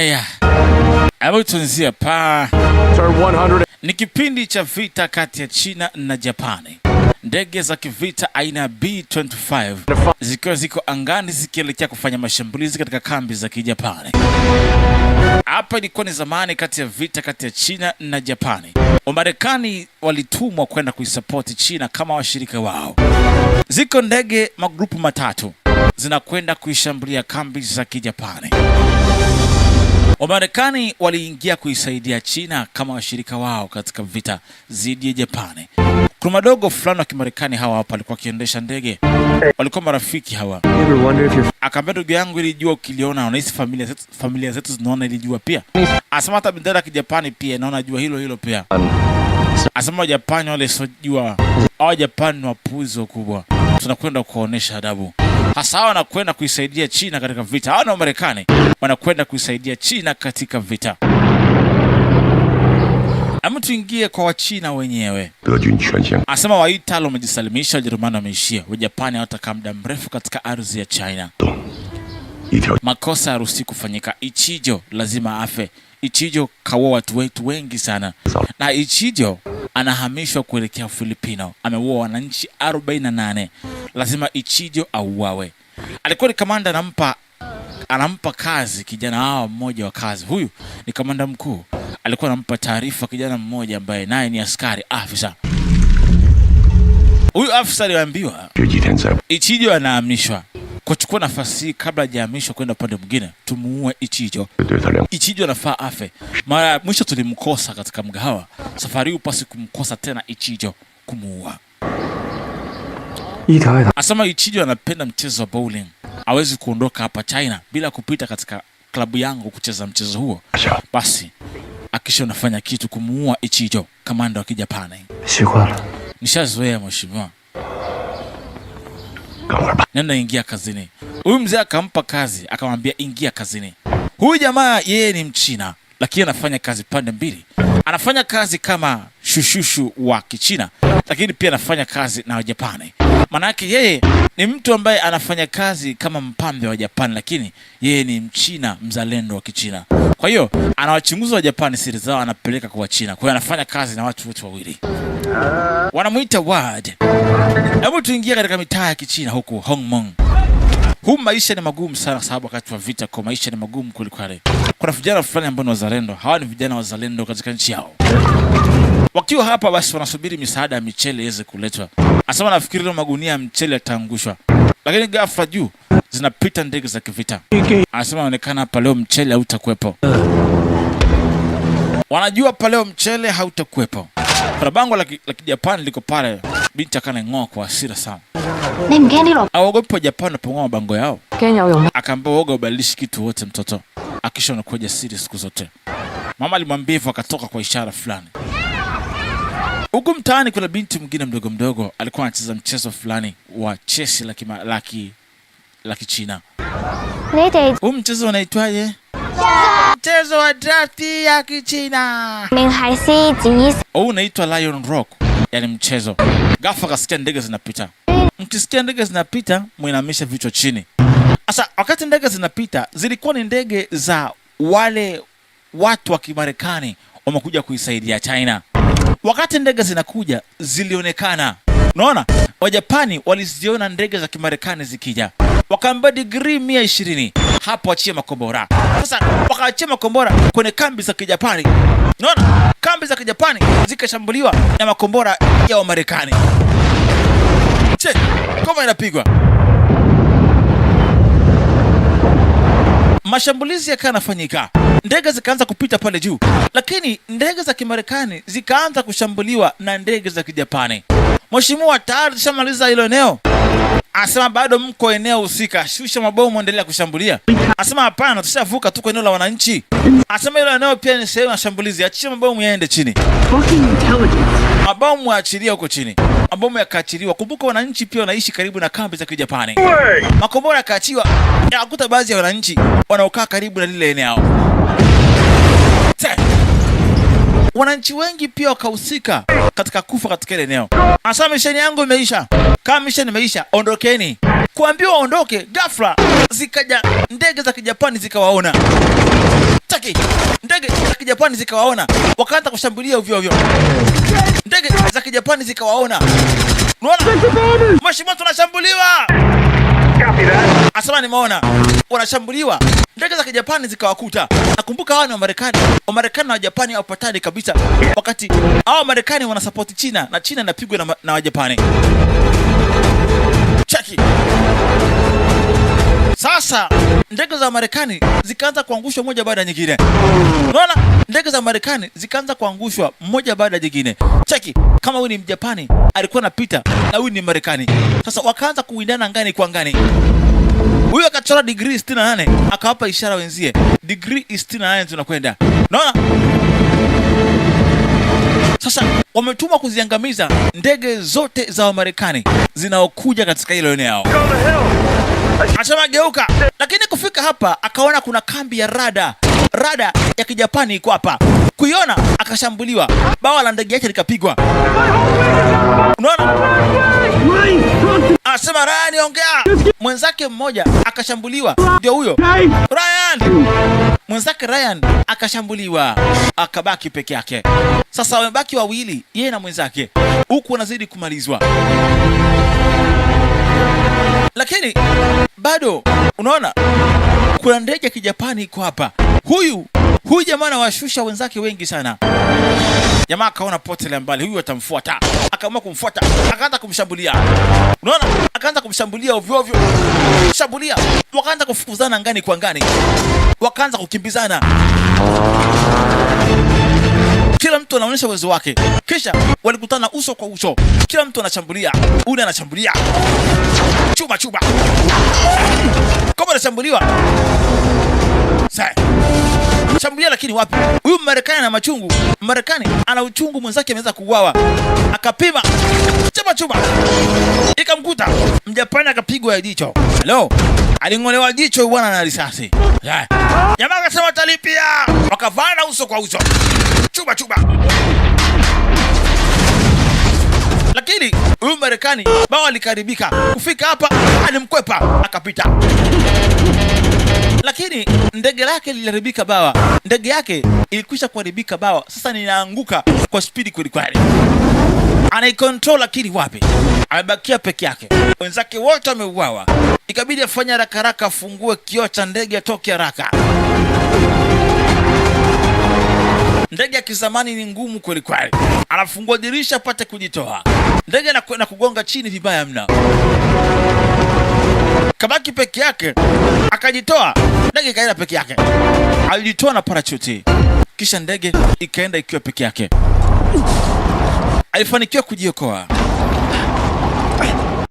Haya, hebu tuanzie pa. Turn 100. Ni kipindi cha vita kati ya China na Japani. Ndege za kivita aina ya B-25 zikiwa ziko angani zikielekea kufanya mashambulizi katika kambi za Kijapani. Hapa ilikuwa ni zamani kati ya vita kati ya China na Japani. Wamarekani walitumwa kwenda kuisapoti China kama washirika wao. Ziko ndege magrupu matatu zinakwenda kuishambulia kambi za Kijapani. Wamarekani waliingia kuisaidia China kama washirika wao katika vita dhidi ya Japani. Kuna madogo fulani wa Kimarekani hawa hapa walikuwa wakiendesha ndege, walikuwa marafiki hawa. You ever wonder if your Akaambia, ndugu yangu, ili jua ukiliona unahisi familia zetu zinaona ili jua pia. Asema hata bendera ya Kijapani pia inaona jua hilo hilo pia. Asema Wajapani wale sio jua, hawa Wajapani ni wapuuzi wakubwa, tunakwenda kuwaonyesha adabu. Hasa hawa wanakwenda kuisaidia China katika vita. Hawa na Wamarekani wanakwenda kuisaidia China katika vita. Ama tuingie kwa Wachina wenyewe. 德军全线 Asema Waitali wamejisalimisha, Wajerumani wameishia, Wajapani hawatakaa muda mrefu katika ardhi ya China. 动，一条 Makosa haruhusi kufanyika. Ichijo lazima afe. Ichijo kaua watu wetu wengi sana, na Ichijo anahamishwa kuelekea Filipino. Ameua wananchi 48. Lazima Ichijo auawe. Alikuwa ni kamanda, anampa kazi kijana hawa mmoja wa kazi. Huyu ni kamanda mkuu, alikuwa anampa taarifa kijana mmoja ambaye naye ni askari afisa. Huyu afisa aliambiwa 这几天在 Ichijo anahamishwa kuchukua nafasi hii kabla hajahamishwa kwenda upande mwingine, tumuue Ichijo. 对他两 Ichijo anafaa afe. Mara ya mwisho tulimkosa katika mgahawa, safari hii upasi kumkosa tena Ichijo, kumuua. 一条爱 Asema Ichijo anapenda mchezo wa bowling, hawezi kuondoka hapa China bila kupita katika klabu yangu kucheza mchezo huo. 下 Basi akisha unafanya kitu kumuua Ichijo, kamanda wa Kijapani. 习惯了。 Nishazoea mheshimiwa, 赶快吧。 Nenda ingia kazini. Huyu mzee akampa kazi, akamwambia ingia kazini. Huyu jamaa yeye ni Mchina, lakini anafanya kazi pande mbili. Anafanya kazi kama shushushu wa Kichina, lakini pia anafanya kazi na Wajapani. Maanake yeye ni mtu ambaye anafanya kazi kama mpambe wa Japani, lakini yeye ni Mchina mzalendo wa Kichina. Kwa hiyo anawachunguza Wajapani, siri zao anapeleka kwa Wachina. Kwa hiyo anafanya kazi na watu wote wawili, wanamuita Ward. Hebu tuingie katika mitaa ya Kichina huku Hongmong. Huu maisha ni magumu sana, sababu wakati wa vita kwa maisha ni magumu kwelikweli. Kuna vijana fulani ambao ni wazalendo, hawa ni vijana wazalendo katika nchi yao. Wakiwa hapa basi wanasubiri misaada ya michele iweze kuletwa. Asema nafikiri leo magunia ya mchele yataangushwa, lakini ghafla juu zinapita ndege za kivita. Anasema inaonekana hapa leo mchele hautakuwepo. Wanajua hapa leo mchele hautakuwepo. Kuna bango la Kijapani liko pale, binti akanang'oa kwa hasira sana. 你唔驚啲羅 Hawaogopi wa Japani wanapong'oa mabango yao. 驚有用咩？ Akaambia uoga ubadilishi kitu wote mtoto, akisha unakuwa jasiri siku zote. Mama alimwambia hivyo, akatoka kwa ishara fulani. Huku mtaani kuna binti mwingine mdogo mdogo alikuwa anacheza mchezo fulani wa chesi la Kichina. 你哋 Huu mchezo unaitwaje? Mchezo wa drafti ya Kichina. 明係獅子 Huu unaitwa Lion Rock, yani mchezo. Ghafla kasikia ndege zinapita. Mkisikia ndege zinapita, mwinamisha vichwa chini. Sasa wakati ndege zinapita, zilikuwa ni ndege za wale watu wa Kimarekani wamekuja kuisaidia China. Wakati ndege zinakuja zilionekana, unaona, Wajapani waliziona ndege za Kimarekani zikija, wakaambia digrii 120 hapo, achie makombora. Sasa wakaachia makombora kwenye kambi za Kijapani, unaona, kambi za Kijapani zikashambuliwa na makombora ya Wamarekani. Che, ngoma inapigwa. Mashambulizi yakawa yanafanyika, ndege zikaanza kupita pale juu, lakini ndege za Kimarekani zikaanza kushambuliwa na ndege za Kijapani. Mheshimiwa, tayari tushamaliza hilo eneo. Anasema bado mko eneo husika, shusha mabomu, endelea kushambulia. Anasema hapana, tushavuka, tuko eneo la wananchi. Anasema hilo eneo pia ni sehemu ya shambulizi, achia mabomu yaende chini. Mabomu yaachilia huko chini, mabomu yakaachiliwa. Kumbuka wananchi pia wanaishi karibu na kambi za Kijapani. Makombora yakaachiwa, yakakuta baadhi ya wananchi wanaokaa karibu na lile eneo. Te! Wananchi wengi pia wakahusika katika kufa katika ile eneo. Anasema misheni yangu imeisha, kama misheni imeisha, ondokeni. Kuambiwa waondoke, ghafla zikaja ndege za Kijapani zikawaona. Taki ndege za Kijapani zikawaona, wakaanza kushambulia ovyo ovyo. Ndege za Kijapani zikawaona. Unaona? Mheshimiwa, tunashambuliwa. Asema nimeona wanashambuliwa, ndege za Kijapani zikawakuta. Nakumbuka hawa ni Wamarekani. Wamarekani na Wajapani hawapatani kabisa, wakati hawa Wamarekani wanasapoti China na China inapigwa na Wajapani. Cheki sasa, ndege za Marekani zikaanza kuangushwa moja baada ya nyingine. Unaona, ndege za Marekani zikaanza kuangushwa moja baada ya nyingine. Cheki, kama huyu ni Mjapani alikuwa anapita na huyu ni Marekani. Sasa wakaanza kuwindana angani kwa angani. Huyu akachora degree 68 akawapa ishara wenzie, degree 68 tunakwenda. Unaona? Sasa wametumwa kuziangamiza ndege zote za Wamarekani zinaokuja katika hilo eneo. Asema geuka, lakini kufika hapa akaona kuna kambi ya rada, rada ya Kijapani iko hapa. Kuiona akashambuliwa, bawa la ndege yake likapigwa. Unaona? Anasema Ryan, ongea. Mwenzake mmoja akashambuliwa, ndio huyo Ryan. Mwenzake Ryan akashambuliwa, akabaki peke yake. Sasa wamebaki wawili, yeye na mwenzake, huku wanazidi kumalizwa, lakini bado unaona kuna ndege ya Kijapani iko hapa. Huyu jamaa anawashusha wenzake wengi sana. Jamaa akaona potelea mbali, huyu atamfuata, akaamua kumfuata, akaanza kumshambulia. Unaona, akaanza kumshambulia ovyo ovyo, shambulia, wakaanza kufukuzana angani kwa angani, wakaanza kukimbizana, kila mtu anaonyesha uwezo wake. Kisha walikutana uso kwa uso, kila mtu anashambulia, ule anashambulia chuma chuma, kama anashambuliwa sasa shambulia, lakini wapi? Huyu Marekani ana machungu, Marekani ana uchungu, mwenzake ameweza kuuawa, akapima chuma chuma, ikamkuta Mjapani akapigwa ya jicho. Hello, aling'olewa jicho bwana na risasi. Yeah. Jamaa akasema talipia, wakavana uso kwa uso, chuma chuma. Lakini huyu Marekani bao alikaribika kufika hapa, alimkwepa akapita, lakini ndege lake liliharibika bawa. Ndege yake ilikwisha kuharibika bawa, sasa ninaanguka kwa spidi kweli kweli. Anaicontrol lakini wapi, amebakia peke yake, wenzake wote wameuawa. Ikabidi afanye haraka haraka, afungue kioo cha ndege atoke haraka. Ndege ya kizamani ni ngumu kweli kweli, anafungua dirisha apate kujitoa. Ndege na kugonga chini vibaya mno, kabaki peke yake, akajitoa. Ndege ikaenda peke yake, alijitoa na parachuti, kisha ndege ikaenda ikiwa peke yake. Alifanikiwa kujiokoa.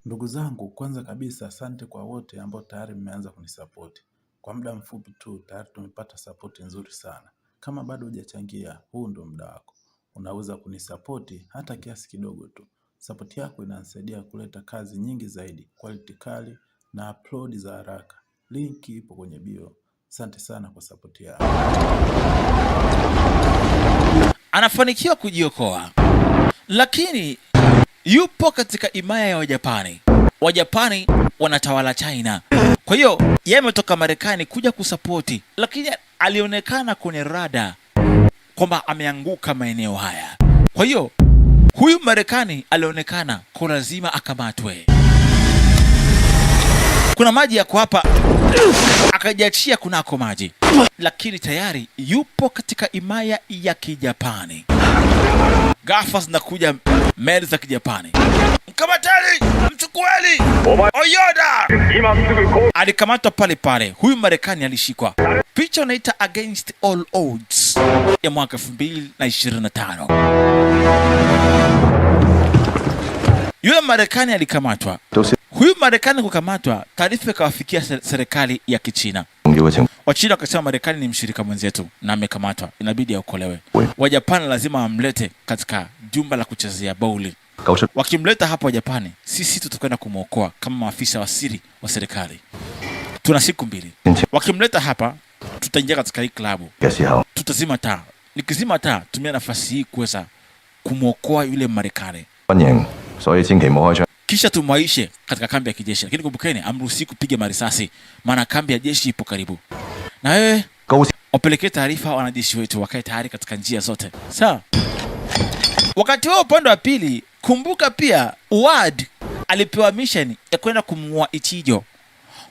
Ndugu zangu, kwanza kabisa asante kwa wote ambao tayari mmeanza kunisapoti. Kwa muda mfupi tu tayari tumepata sapoti nzuri sana. Kama bado hujachangia, huu ndo muda wako. Unaweza kunisapoti hata kiasi kidogo tu. Sapoti yako inanisaidia kuleta kazi nyingi zaidi, quality kali na upload za haraka. Linki ipo kwenye bio. Asante sana kwa sapoti yako. Anafanikiwa kujiokoa, lakini yupo katika himaya ya Wajapani. Wajapani wanatawala China. Kwa hiyo yeye ametoka Marekani kuja kusapoti, lakini alionekana kwenye rada kwamba ameanguka maeneo haya. Kwa hiyo huyu Marekani alionekana kwa lazima akamatwe. Kuna maji yako hapa, akajiachia kunako maji, lakini tayari yupo katika himaya ya Kijapani. Ghafla zinakuja meli za Kijapani, mkamateni, mchukueni Oyoda. Alikamatwa pale pale, huyu Marekani alishikwa. Picha unaita Against All Odds ya mwaka 2025. Yule Marekani alikamatwa. Huyu Marekani kukamatwa, taarifa ikawafikia serikali ya Kichina. Wachina wakasema Marekani ni mshirika mwenzetu na amekamatwa, inabidi aokolewe. Wajapani lazima wamlete katika jumba la kuchezea bowling. Wakimleta hapa Wajapani, sisi tutakwenda kumwokoa kama maafisa wa siri wa serikali. Tuna siku mbili. Wakimleta hapa, tutaingia katika hii klabu, tutazima taa. Nikizima taa, tumia nafasi hii kuweza kumwokoa yule Marekani, kisha tumwaishe katika kambi ya kijeshi. Lakini kumbukeni, amruhusi kupiga marisasi, maana kambi ya jeshi ipo karibu. Na wewe Wapelekee taarifa wanajeshi wetu wakae tayari katika njia zote. Sawa. Wakati huo upande wa pili, kumbuka pia Ward alipewa mission ya kwenda kumuua Ichijo.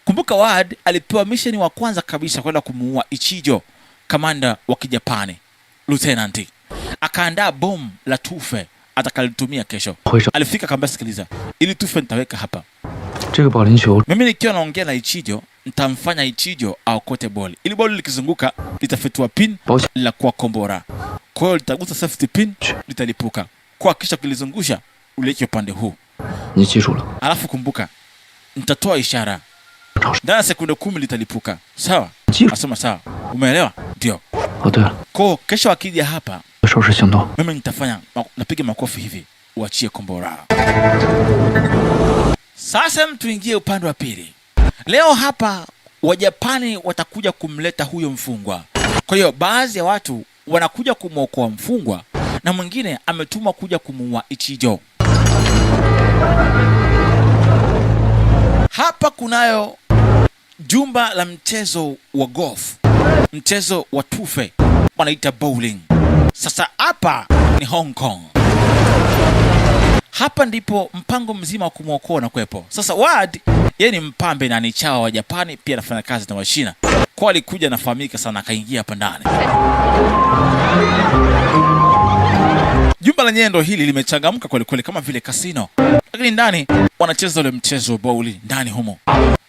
Kumbuka Ward alipewa mission wa kwanza kabisa kwenda kumuua Ichijo, kamanda wa Kijapani, lieutenant. Akaandaa bomu la tufe atakalitumia kesho. 挥手， Alifika akamwambia, sikiliza, ili tufe nitaweka hapa. 这个保龄球 Mimi nikiwa naongea na Ichijo nitamfanya Ichijo aokote boli. Ili boli likizunguka litafitua pin 保险 la kuwa kombora. Kwa hiyo litagusa safety pin litalipuka. Kwa kisha ukilizungusha uliweke upande huu. 你记住了， Alafu kumbuka nitatoa ishara 超市 ndani ya sekunde 10 litalipuka. Sawa? 记住。 Asema sawa. Umeelewa? Ndio. 哦，对了， Kwa kesho akija hapa 收拾行动， mimi nitafanya napiga makofi hivi uachie kombora. Sasa mtu ingie upande wa pili. Leo hapa Wajapani watakuja kumleta huyo mfungwa. Kwa hiyo baadhi ya watu wanakuja kumwokoa mfungwa na mwingine ametumwa kuja kumuua Ichijo. Hapa kunayo jumba la mchezo wa golf, mchezo wa tufe wanaita bowling. Sasa hapa ni Hong Kong. Hapa ndipo mpango mzima wa kumwokoa na kuwepo. Sasa Ward yeye ni mpambe na ni chawa wa Japani, pia anafanya kazi na Wachina. Kwa alikuja anafahamika sana, akaingia hapa ndani. Jumba lenyewe ndo hili limechangamka kweli kweli kama vile kasino, lakini ndani wanacheza ule mchezo wa bowling ndani humo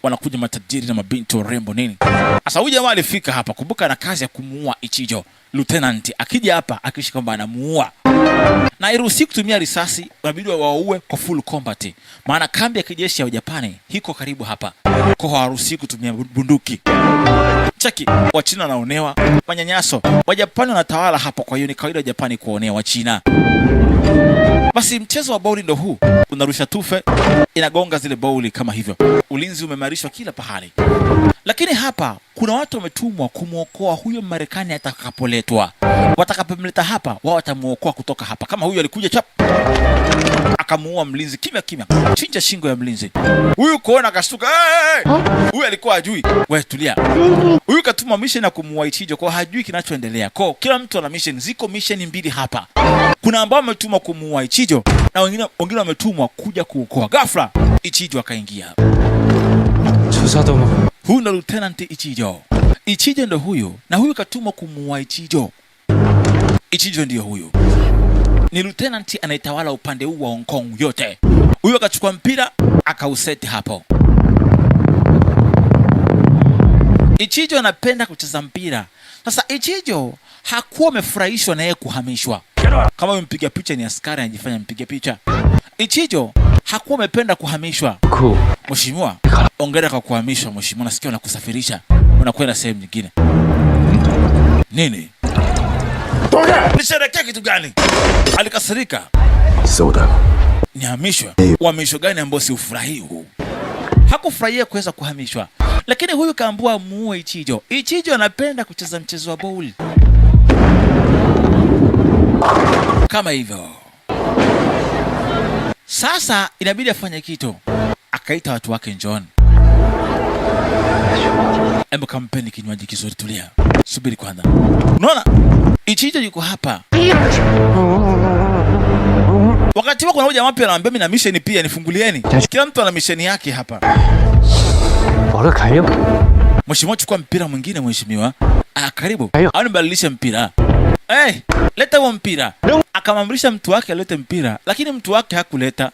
wanakuja matajiri na mabinti warembo nini. Sasa huyu jamaa alifika hapa, kumbuka ana kazi ya kumuua Ichijo lieutenant. Akija hapa akiishi kwamba anamuua na hairuhusi kutumia risasi, inabidi waue kwa full combat, maana kambi ya kijeshi ya Japani iko karibu hapa, kwa hawaruhusi kutumia bunduki. Cheki, Wachina wanaonewa manyanyaso, Wajapani wanatawala hapo, kwa hiyo ni kawaida wa Japani kuonea Wachina. Basi mchezo wa bowling ndo huu, unarusha tufe inagonga zile bowli kama hivyo. Ulinzi umeimarishwa kila pahali, lakini hapa kuna watu wametumwa kumwokoa huyo Marekani atakapoletwa. Watakapomleta hapa, wao watamuokoa kutoka hapa. Kama huyu alikuja chap akamuua mlinzi kimya kimya, chinja shingo ya mlinzi huyu, kuona akashtuka. Hey, hey, hey. Huyu alikuwa hajui. We tulia, huyu katuma mission ya kumuua Ichijo, kwa hajui kinachoendelea. Kwa kila mtu ana mission, ziko mission mbili hapa. Kuna ambao wametumwa kumuua Ichijo na wengine wametumwa kuja kuokoa. Ghafla Ichijo akaingia. 出沙斗吗？ Huyu ndo Lieutenant Ichijo. Ichijo ndo huyu, na huyu katumwa kumuua Ichijo. Ichijo ndiyo huyu, ni lieutenant anayetawala upande huu wa Hong Kong yote. Huyu akachukua mpira akauseti hapo. Ichijo anapenda kucheza mpira. Sasa Ichijo hakuwa amefurahishwa na yeye kuhamishwa. Kama huyu mpiga picha ni askari anajifanya mpiga picha. Ichijo hakuwa amependa kuhamishwa. 酷， Mheshimiwa, ongera kwa kuhamishwa mheshimiwa, nasikia unakusafirisha unakwenda sehemu nyingine. Nini? Nisherekea kitu gani? Alikasirika. 搜的 Nihamishwe? Uhamisho gani ambao si ufurahii huu? Hakufurahia kuweza kuhamishwa, lakini huyu kaambua muue Ichijo. Ichijo anapenda kucheza mchezo wa bowl kama hivyo. Sasa inabidi afanye kitu, akaita watu wake, njooni, hebu kampeni kinywaji kizuri. Tulia, subiri kwanza. Unaona, Ichijo yuko hapa. Wakati huo kuna huyu jamaa pia anamwambia mimi na mission pia nifungulieni. Kila mtu ana mission yake hapa. 保乐凯优， Mheshimiwa, chukua mpira mwingine mheshimiwa. Ah, karibu. Ayo. Au nibadilishe mpira. Hey, leta huo mpira. Akamwamrisha mtu wake alete mpira, lakini mtu wake hakuleta.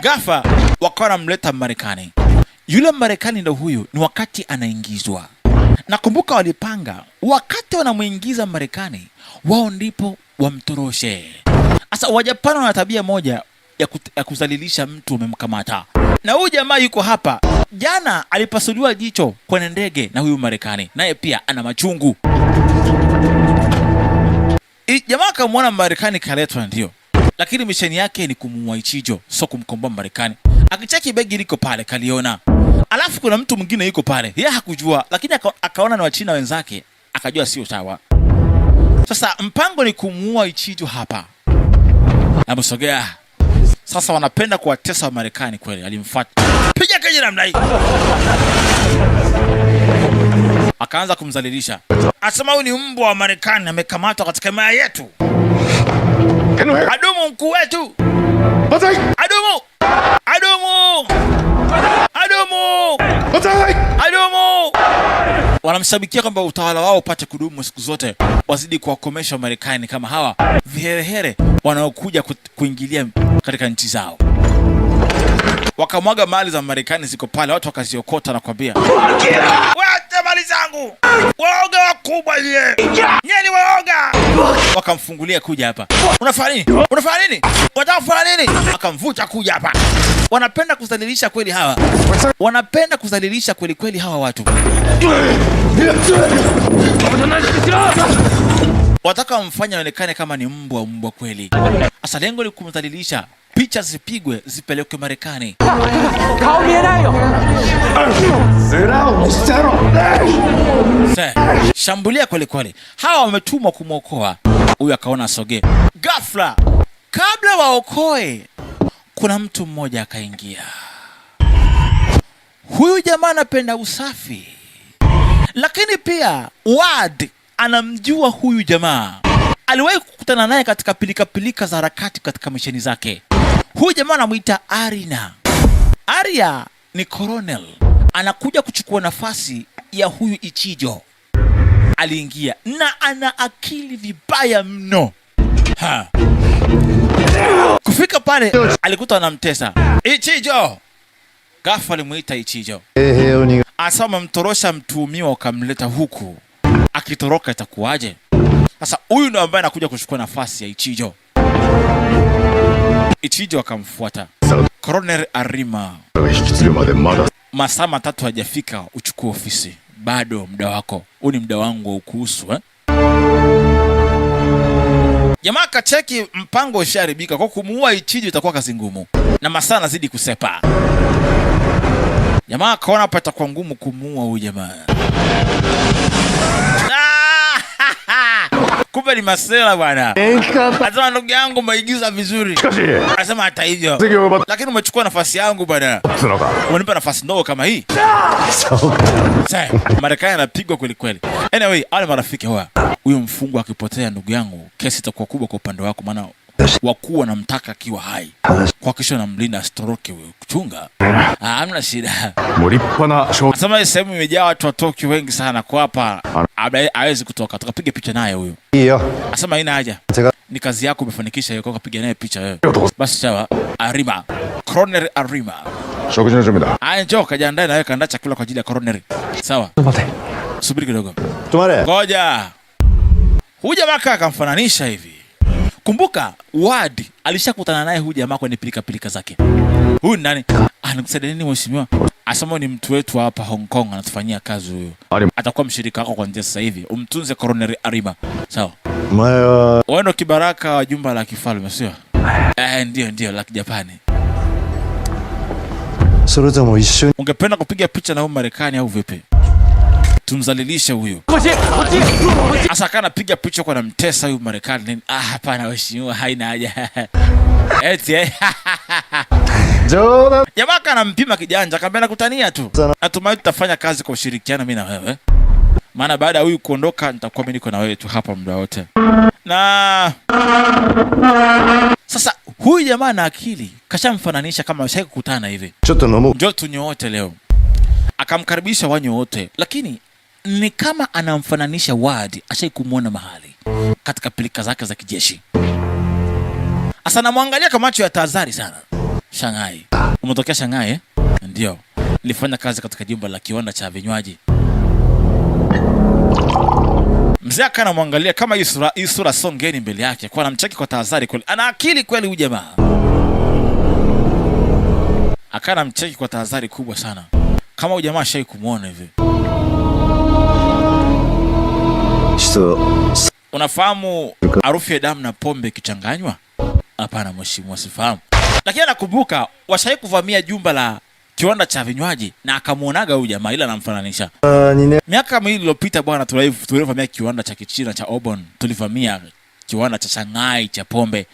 Ghafla wakawa wanamleta Marekani. Yule Marekani ndo huyu, ni wakati anaingizwa. Nakumbuka walipanga wakati wanamuingiza Marekani, wao ndipo wamtoroshe. Sasa Wajapani wana tabia moja ya kudhalilisha mtu umemkamata, na huyu jamaa yuko hapa. Jana alipasuliwa jicho kwenye ndege na huyu Marekani, naye pia ana machungu. Jamaa akamwona Marekani kaletwa, ndio, lakini misheni yake ni kumuua Ichijo, sio kumkomboa Marekani. Akicheki begi liko pale, kaliona. Alafu kuna mtu mwingine yuko pale, yeye hakujua, lakini akaona ni Wachina wenzake, akajua sio sawa. Sasa mpango ni kumuua Ichijo hapa. Amesogea. Sasa wanapenda kuwatesa Wamarekani kweli. Alimfuata, piga keje namna hii. Akaanza kumzalilisha, asema huyu ni mbwa wa Marekani, amekamatwa katika himaya yetu. Adumu mkuu wetu, adumu, adumu, adumu, adumu. Wanamshabikia kwamba utawala wao upate kudumu siku zote, wazidi kuwakomesha Marekani kama hawa viherehere wanaokuja kuingilia katika nchi zao. Wakamwaga mali za Marekani ziko pale, watu wakaziokota na kuambia, wacha mali zangu, waoga wakubwa nyie, nyie ni waoga. Wakamfungulia kuja hapa, unafanya nini? Unafanya nini? Unataka kufanya nini? Akamvuta kuja hapa. Wanapenda kudhalilisha kweli hawa, wanapenda kudhalilisha kweli kweli hawa watu. Wataka wamfanye aonekane kama ni mbwa mbwa kweli. Sasa lengo ni kumdhalilisha, picha zipigwe zipelekwe Marekani. Shambulia kweli kweli. Hawa wametumwa kumwokoa huyu, akaona asogee. Ghafla, kabla waokoe, kuna mtu mmoja akaingia. Huyu jamaa anapenda usafi, lakini pia Ward anamjua huyu jamaa, aliwahi kukutana naye katika pilikapilika za harakati katika misheni zake. Huyu jamaa anamuita Arina. Aria ni colonel, anakuja kuchukua nafasi ya huyu Ichijo. Aliingia na ana akili vibaya mno. Ha. Kufika pale alikuta anamtesa Ichijo. Ghafla alimuita Ichijo, asa umemtorosha mtuhumiwa ukamleta huku, akitoroka itakuwaje? Sasa huyu ndo ambaye anakuja kuchukua nafasi ya Ichijo. Ichijo akamfuata Colonel Arima. Masaa matatu hajafika, uchukue ofisi, bado muda wako huu, ni muda wangu wa ukuhusu eh? Jamaa kacheki mpango ushaharibika, kwa kumuua Ichijo itakuwa kazi ngumu, na masaa anazidi kusepa. Jamaa akaona hapa itakuwa ngumu kumuua huyu jamaa. Kumbe ni masela bwana. Anasema ndugu yangu umeigiza vizuri. Anasema hata hivyo, lakini umechukua nafasi yangu bwana. Umenipa nafasi ndogo kama hii. Sasa Marekani anapigwa kweli kweli. Anyway, wale marafiki hoa. Huyo mfungwa akipotea, ndugu yangu, kesi itakuwa kubwa kwa upande wako, maana wakuu wanamtaka akiwa hai. Kuhakikisha wanamlinda asitoroke huyo. Kuchunga. Hamna shida. Anasema hii sehemu imejaa watu wa Tokyo wengi sana, kwa hapa hawezi kutoka. Tukapiga picha naye huyu. Anasema haina haja. Ni kazi yako umefanikisha hiyo, kwa kupiga naye picha wewe. Basi sawa. Arima. Colonel Arima. Aya, njoo kajiandae na wewe, kaandaa chakula kwa ajili ya Colonel. Sawa. Subiri kidogo. Ngoja. Huyu jamaa kaka akamfananisha hivi. Kumbuka Ward alishakutana naye huyu jamaa kwenye pilika pilika zake. Huyu ni nani? Anakusaidia nini mheshimiwa? Asema ni mtu wetu hapa Hong Kong, anatufanyia kazi huyu. Atakuwa mshirika wako kuanzia sasa hivi. Umtunze Colonel Arima. Sawa. Wewe ndo kibaraka wa jumba la kifalme, sio? Ndio ndio la Kijapani. Ungependa kupiga picha na huyu Marekani au vipi? Tumzalilishe huyu. Sasa kana piga picha kwa namtesa huyu Marekani nini? Hapana mheshimiwa, haina haja. Eti Jamaa kana mpima kijanja, akamwambia nakutania tu. Natumai tutafanya kazi kwa ushirikiano mimi na wewe. Maana baada ya huyu kuondoka nitakuwa mimi niko na wewe tu hapa muda wote. Na sasa huyu jamaa na akili kashamfananisha kama washawahi kukutana hivi. Njoo tunyoote leo. Akamkaribisha wanyoote, lakini ni kama anamfananisha Ward, ashai kumuona mahali katika pilika zake za kijeshi. Asa namwangalia kwa macho ya tahadhari sana. Shanghai. Umetokea Shanghai eh? Ndio. Nilifanya kazi katika jumba la kiwanda cha vinywaji. Mzee akawa anamwangalia kama hii sura sio ngeni mbele yake, kwa anamcheki kwa tahadhari kweli. Ana akili kweli huyu jamaa. Akawa anamcheki kwa tahadhari kubwa sana. Kama huyu jamaa ashai kumuona hivi. Unafahamu harufu ya damu na pombe ikichanganywa? Hapana mheshimiwa, sifahamu. Lakini anakumbuka washawahi kuvamia jumba la kiwanda cha vinywaji na akamuonaga huyu jamaa, ila anamfananisha. Miaka miwili iliyopita bwana, tulivamia kiwanda cha Kichina cha Obon, tulivamia kiwanda cha Shanghai cha pombe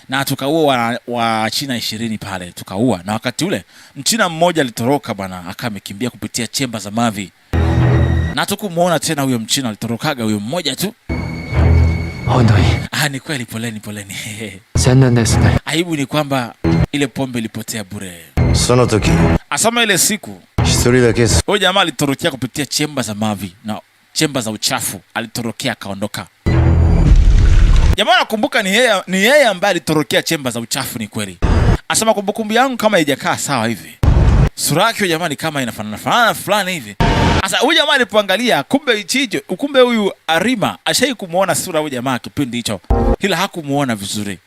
na tukaua wa China 20 pale, tukaua. Na wakati ule Mchina mmoja alitoroka bwana, akawa amekimbia kupitia chemba za mavi. Na tukumuona tena huyo Mchina, alitorokaga huyo mmoja tu. 本当に Ah, ni kweli, poleni poleni. 残念ですね。 Aibu ni kwamba ile pombe ilipotea bure. その時 Asama ile siku 一人だけ huyo jamaa alitorokea kupitia chemba za mavi na chemba za uchafu, alitorokea akaondoka. Jamaa nakumbuka ni yeye ambaye alitorokea chemba za uchafu, ni kweli. Asema kumbukumbu yangu kama haijakaa sawa hivi, sura yake huyo jamaa ni kama inafanana fanana fulani hivi. Sasa huyu jamaa alipoangalia, kumbe Ichijo, kumbe huyu Arima ashai kumuona sura huyu jamaa kipindi hicho, ila hakumuona vizuri,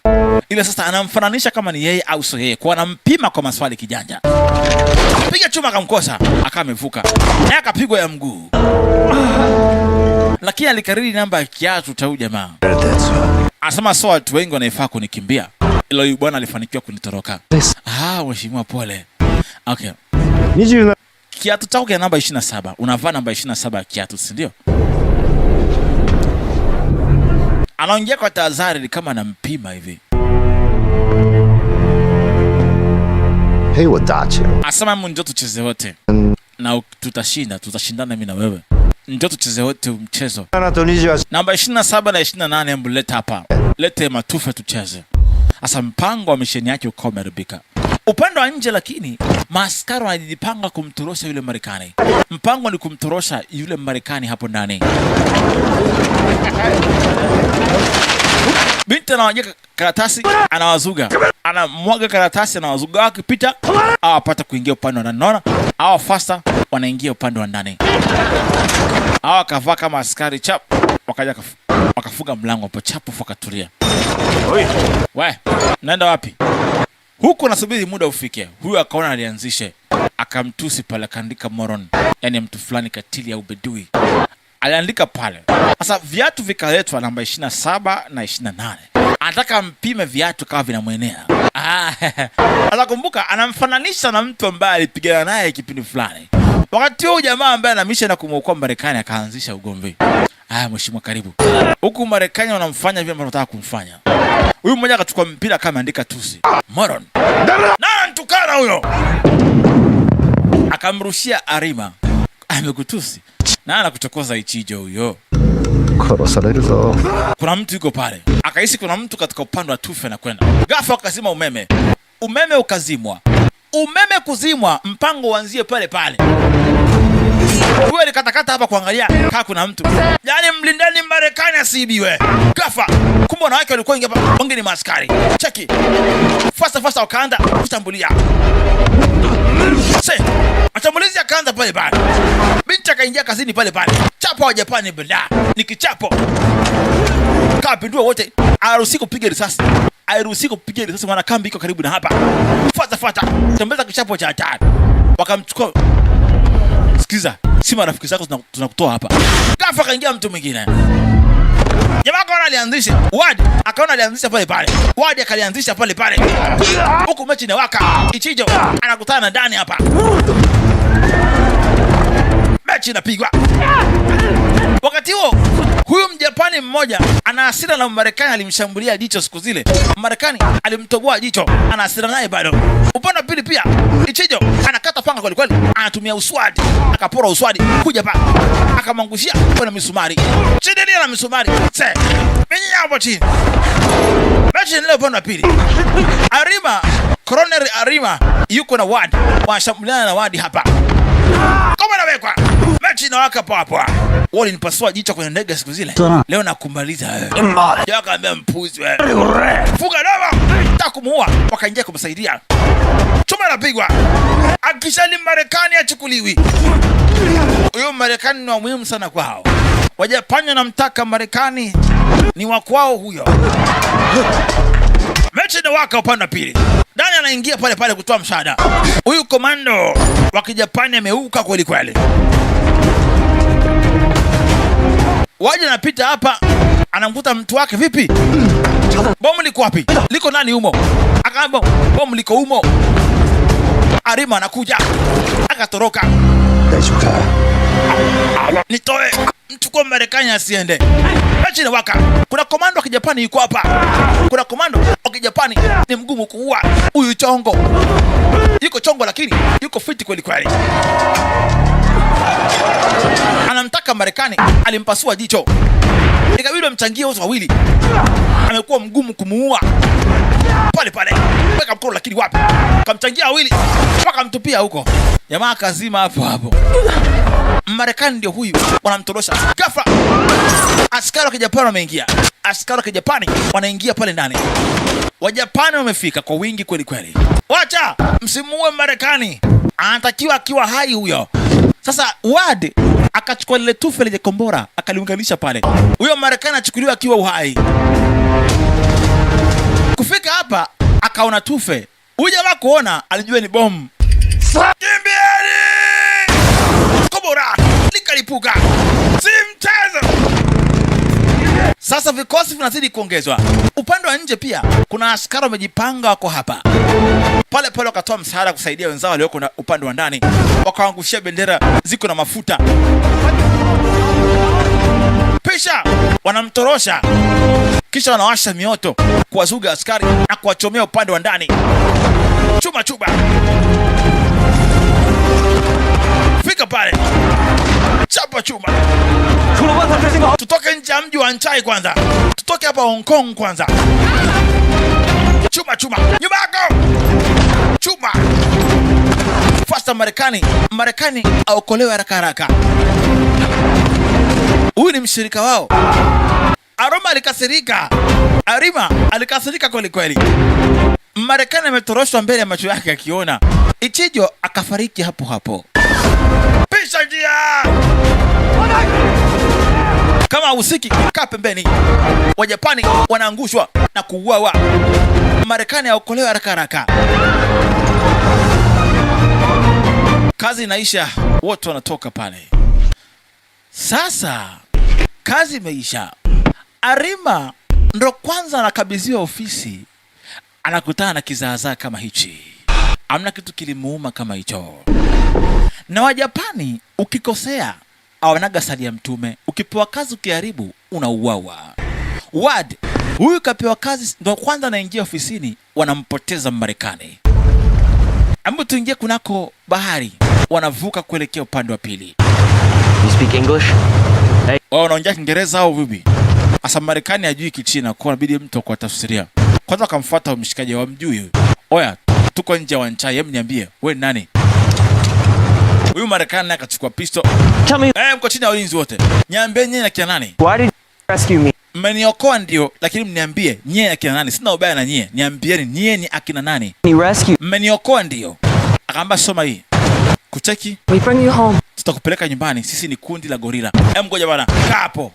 ila sasa anamfananisha kama ni yeye au sio yeye, kwa anampima kwa maswali kijanja. Piga chuma akamkosa, akawa amevuka naye akapigwa ya mguu, lakini alikariri namba ya kiatu cha huyu jamaa. Anasema sio watu wengi wanaifaa kunikimbia, ila huyu bwana alifanikiwa kunitoroka. です。 Ah, mheshimiwa pole. Okay. 27 Kiatu chako kina namba 27. Unavaa namba 27 ya kiatu, si ndio? Anaongea kwa tahadhari ni kama anampima hivi. 赔我大钱。 Asema hebu njoo tucheze wote. Na tutashinda, tutashindana mimi na wewe. Njoo tucheze wote mchezo. 7と28 Namba 27 na 28 hebu leta hapa. Lete matufe tucheze. Sasa mpango wa misheni yake ukawa umeharibika. Upande wa nje lakini maaskari wanajipanga kumtorosha yule Marekani. Mpango ni kumtorosha yule Marekani hapo ndani. Binti anawajaga karatasi, anawazuga, anamwaga karatasi, anawazuga. Akipita awapata kuingia upande wa ndani. Naona hawa fasta wanaingia upande wa ndani, hawa wakavaa kama askari chap, wakaja wakafunga mlango hapo chapu, wakatulia. We, naenda wapi? Huku nasubiri muda ufike. Huyu akaona alianzishe, akamtusi pale, akaandika moron, yani mtu fulani katili au bedui aliandika pale. Sasa viatu vikaletwa namba 27 na 28, anataka mpime viatu kama vinamwenea. Ah, sasa kumbuka, anamfananisha na mtu ambaye alipigana naye kipindi fulani. Wakati huo jamaa ambaye ana mission na kumwokoa Marekani akaanzisha ugomvi. Aya, mheshimiwa, karibu. Huku Marekani wanamfanya vile ambavyo wanataka kumfanya. Huyu mmoja akachukua mpira kama ameandika tusi. Moron. Na antukana huyo. Akamrushia Arima. Amekutusi. Na anakuchokoza Ichijo huyo. 殺されるぞ。 Kuna mtu yuko pale. Akahisi kuna mtu katika upande wa tufe na kwenda. Ghafla akazima umeme. Umeme ukazimwa. Umeme kuzimwa, mpango uanzie pale pale. Huyo alikatakata hapa kuangalia kama kuna mtu. Yaani mlindeni Marekani asiibiwe. Ghafla, kumbe wanawake walikuwa wengi hapa, wengi ni maaskari. Cheki. Fasta fasta wakaanza kushambulia. Se, mashambulizi yakaanza pale pale. Binti akaingia kazini pale pale. Chapo wa Japani bila. Ni kichapo. Kapindua wote. Haruhusi kupiga risasi. Hairuhusi kupiga risasi maana kambi iko karibu na hapa. Fuata fuata. Tembeza kichapo cha hatari. Wakamchukua. Sikiza, si marafiki zako tunakutoa hapa. Ghafla kaingia mtu mwingine. Jamaa akaona alianzisha Wadi, akaona alianzisha pale pale. Wadi akalianzisha pale pale. Huku mechi inawaka. Ichijo anakutana na Dani hapa. Mechi inapigwa. Wakati huo huyu Mjapani mmoja ana hasira na Marekani alimshambulia jicho siku zile. Marekani alimtoboa jicho, ana hasira naye bado. Upande wa pili pia Ichijo anakata panga kweli kweli, anatumia uswadi, akapora uswadi kuja pa akamwangushia kwa misumari. Chini na misumari. Se. Mimi hapo chini. Mechi inaendelea upande wa pili. Arima, Colonel Arima yuko na Wadi, wanashambuliana na Wadi hapa. Kama nawekwa. Mechi inawaka poa poa. Walinipasua jicho kwenye ndege siku zile. Leo nakumaliza wewe. Jamaa akamwambia mpuzi wewe. Fuga domo. Nataka kumuua. Wakaingia kumsaidia. Chuma inapigwa. Akishali Marekani achukuliwi. Huyo Marekani ni wa muhimu sana kwao. Wajapani wanamtaka Marekani ni wa kwao huyo. Mechi inawaka upande wa pili. Dani anaingia pale pale kutoa msaada. Huyu komando wa Kijapani ameuka kweli kweli. Waje anapita hapa, anamkuta mtu wake, vipi? Bomu liko wapi? Liko nani humo? Akaambia bomu liko humo. Arima anakuja, akatoroka. 大丈夫か Nitoe mchukue Marekani asiende. Mechi inawaka. Kuna komando wa Kijapani yuko hapa. Kuna komando wa Kijapani ni mgumu kuua. Huyu chongo yuko chongo, lakini yuko fiti kweli kweli. Anamtaka Haraka Marekani alimpasua jicho, ikabidi wamchangie wote wawili. Amekuwa mgumu kumuua pale pale, weka mkono lakini wapi, kamchangia wawili mpaka mtupia huko, jamaa kazima hapo hapo. Marekani ndio huyu, wanamtorosha ghafla. Askari wa Kijapani wameingia, askari wa Kijapani wanaingia pale ndani. Wajapani wamefika kwa wingi kweli kweli. Wacha msimuue Marekani, anatakiwa akiwa hai huyo. Sasa Ward akachukua lile tufe lenye kombora akaliunganisha pale, huyo Marekani achukuliwa akiwa uhai. Kufika hapa akaona tufe, huyu jamaa kuona alijua ni bomu. Kimbieni! Kombora likalipuka, si mchezo. Sasa vikosi vinazidi kuongezwa. Upande wa nje pia kuna askari wamejipanga, wako hapa pale pale, wakatoa msaada kusaidia wenzao walioko na upande wa ndani, wakaangushia bendera ziko na mafuta, pisha wanamtorosha, kisha wanawasha mioto kuwazuga askari na kuwachomea upande wa ndani, chuma chuma, fika pale, chapa chuma. Tutoke nje ya mji wa Wanchai kwanza, tutoke hapa Hong Kong kwanza. Chuma chuma, nyuma yako chuma fasta. Marekani, Marekani aokolewe haraka haraka. Huyu ni mshirika wao. Aroma alikasirika, Arima alikasirika kweli kweli. Marekani ametoroshwa mbele ya macho yake akiona Ichijo akafariki hapo hapo. Pisha njia! Kama usiki kaa pembeni. Wajapani wanaangushwa na kuuawa. Marekani aokolewe haraka haraka. Kazi inaisha, wote wanatoka pale. Sasa kazi imeisha. Arima ndo kwanza anakabidhiwa ofisi, anakutana na kizaazaa kama hichi. Amna kitu kilimuuma kama hicho. Na Wajapani ukikosea awanaga sali ya mtume, ukipewa kazi ukiharibu unauawa. Wad huyu kapewa kazi ndo kwanza anaingia ofisini, wanampoteza Marekani. Ambapo tuingie kunako bahari, wanavuka kuelekea upande wa pili. You speak English? Wao wanaongea Kiingereza au vipi? Asa Marekani hajui Kichina, kwa inabidi mtu kuwatafsiria. Kwanza akamfuata mshikaji wa mjui huyu. Oya, tuko nje ya Wanchai, hebu niambie, wewe ni nani? Huyu Marekani naye akachukua pistol. Tell me, Mko chini ya ulinzi wote. Niambie nyinyi na kina nani? why did you rescue me? Mmeniokoa ndio, lakini mniambie nyie akina nani? Sina ubaya na nyie. Niambieni nyie ni akina nani? You rescue. Mmeniokoa ndio. Akaamba soma hii. Kucheki, We bring you home. tutakupeleka nyumbani. Sisi ni kundi la gorila. Hem, ngoja bwana. Kaa hapo.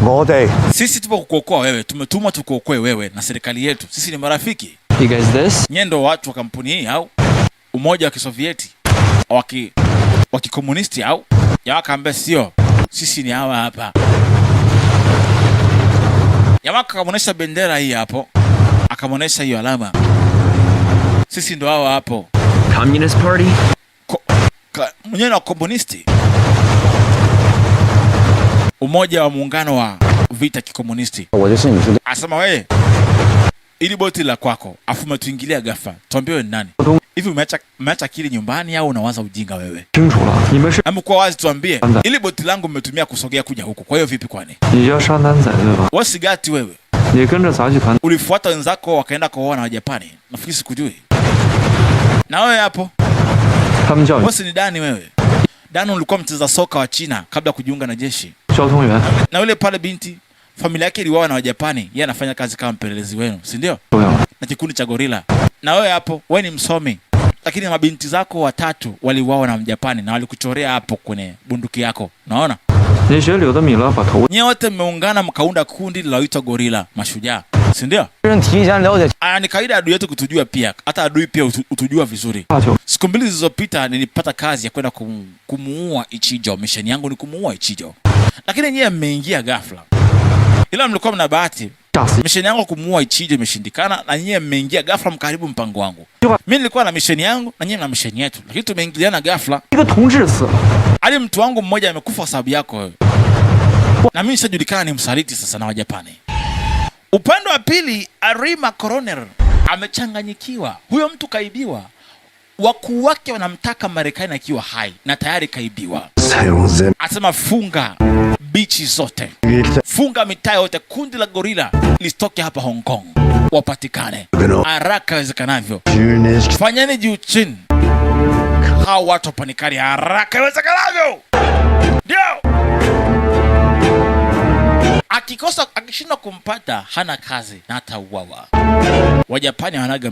我哋 Sisi tupo kukuokoa wewe, tumetumwa tukuokoe wewe na serikali yetu. Sisi ni marafiki. You guys this? Nyie ndo watu wa kampuni hii au umoja wa Kisovieti wa kikomunisti au? Jamaa akaambia sio, sisi ni hawa hapa. Jamaa akamwonyesha bendera hii hapo, akamwonyesha hiyo alama, sisi ndo hawa hapo. Communist Party? Mwenyewe na komunisti, umoja wa muungano wa vita kikomunisti. 我就是你是 Asema wewe, ili boti la kwako, afu umetuingilia ghafla, tuambie wewe ni nani? Hivi umeacha akili nyumbani au unawaza ujinga wewe? 清楚了，你们是 Hebu kwa wazi tuambie, ili boti langu mmetumia kusogea kuja huku, kwa hiyo vipi kwani? 你叫上单仔对吧？ Wewe sigati wewe, 你跟着杂技团 ulifuata wenzako wakaenda kuoa na Wajapani, nafikiri sikujui. Na wewe hapo, 他们叫你 wewe si ni Dani wewe? Dani ulikuwa mcheza soka wa China kabla ya kujiunga na jeshi. 交通员， Na yule pale binti familia yake iliuawa na Wajapani, yeye anafanya kazi kama mpelelezi wenu, si ndio? 重要。 Na kikundi cha gorila. Na wewe hapo, wewe ni msomi, lakini mabinti zako watatu waliuawa na Mjapani na walikuchorea hapo kwenye bunduki yako, unaona? 你学柳德米勒把头 Nyewe wote mmeungana mkaunda kundi linaloitwa gorila mashujaa, si ndio? 人提前了解 Aya, ni kawaida adui yetu kutujua pia, hata adui pia utujua vizuri. 大球 Siku mbili zilizopita nilipata kazi ya kwenda kumuua Ichijo. Misheni yangu ni kumuua Ichijo, lakini nyewe mmeingia ghafla, ila mlikuwa mna bahati. 炸死 Misheni yangu kumuua Ichijo imeshindikana, na nyie mmeingia ghafla mkaharibu mpango wangu. Mimi nilikuwa na misheni yangu na nyie mna misheni yetu, lakini tumeingiliana ghafla. 一个同志死了， Hadi mtu wangu mmoja amekufa kwa sababu yako wewe, na mimi nishajulikana ni msaliti sasa na Wajapani. Upande wa pili, Arima Coronel amechanganyikiwa, huyo mtu kaibiwa. Wakuu wake wanamtaka Marekani akiwa hai na tayari kaibiwa. Asema funga bichi zote, funga mitaa yote, kundi la gorila lisitoke hapa Hong Kong, wapatikane haraka iwezekanavyo. Fanyeni juu chini, hao watu wapatikane haraka iwezekanavyo. Ndio akikosa, akishindwa kumpata hana kazi na atauawa. Wajapani wanaga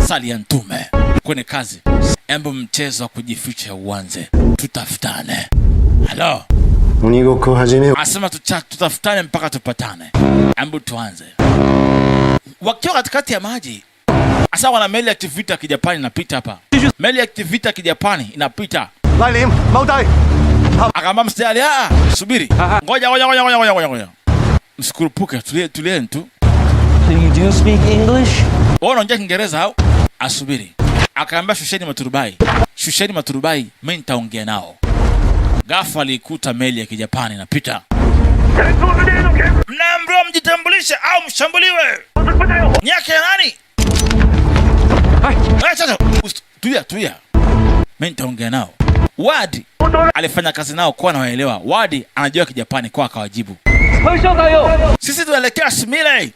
sali ya ntume kwenye kazi. Embu mchezo wa kujificha uanze, tutafutane. Halo, asema tutafutane mpaka tupatane. Embu tuanze. Wakiwa katikati ya maji, asa wana meli ya kivita ya Kijapani inapita hapa. Meli ya kivita ya Kijapani inapita. Akaambia msijali, subiri. Ngoja, ngoja, ngoja, ngoja, ngoja, ngoja. Msikurupuke, tulie, tulieni tu. So you do speak English? Wewe unaongea Kiingereza au? Asubiri. Akaambia shusheni maturubai. Shusheni maturubai, mimi nitaongea nao. Ghafla alikuta meli ya Kijapani inapita. Mnaambiwa mjitambulishe au mshambuliwe. Nyake ya nani? Sasa, tulia, tulia. Mimi nitaongea nao. Wadi alifanya kazi nao kwa anawaelewa. Wadi anajua Kijapani kwa akawajibu. Sisi tunaelekea Simile.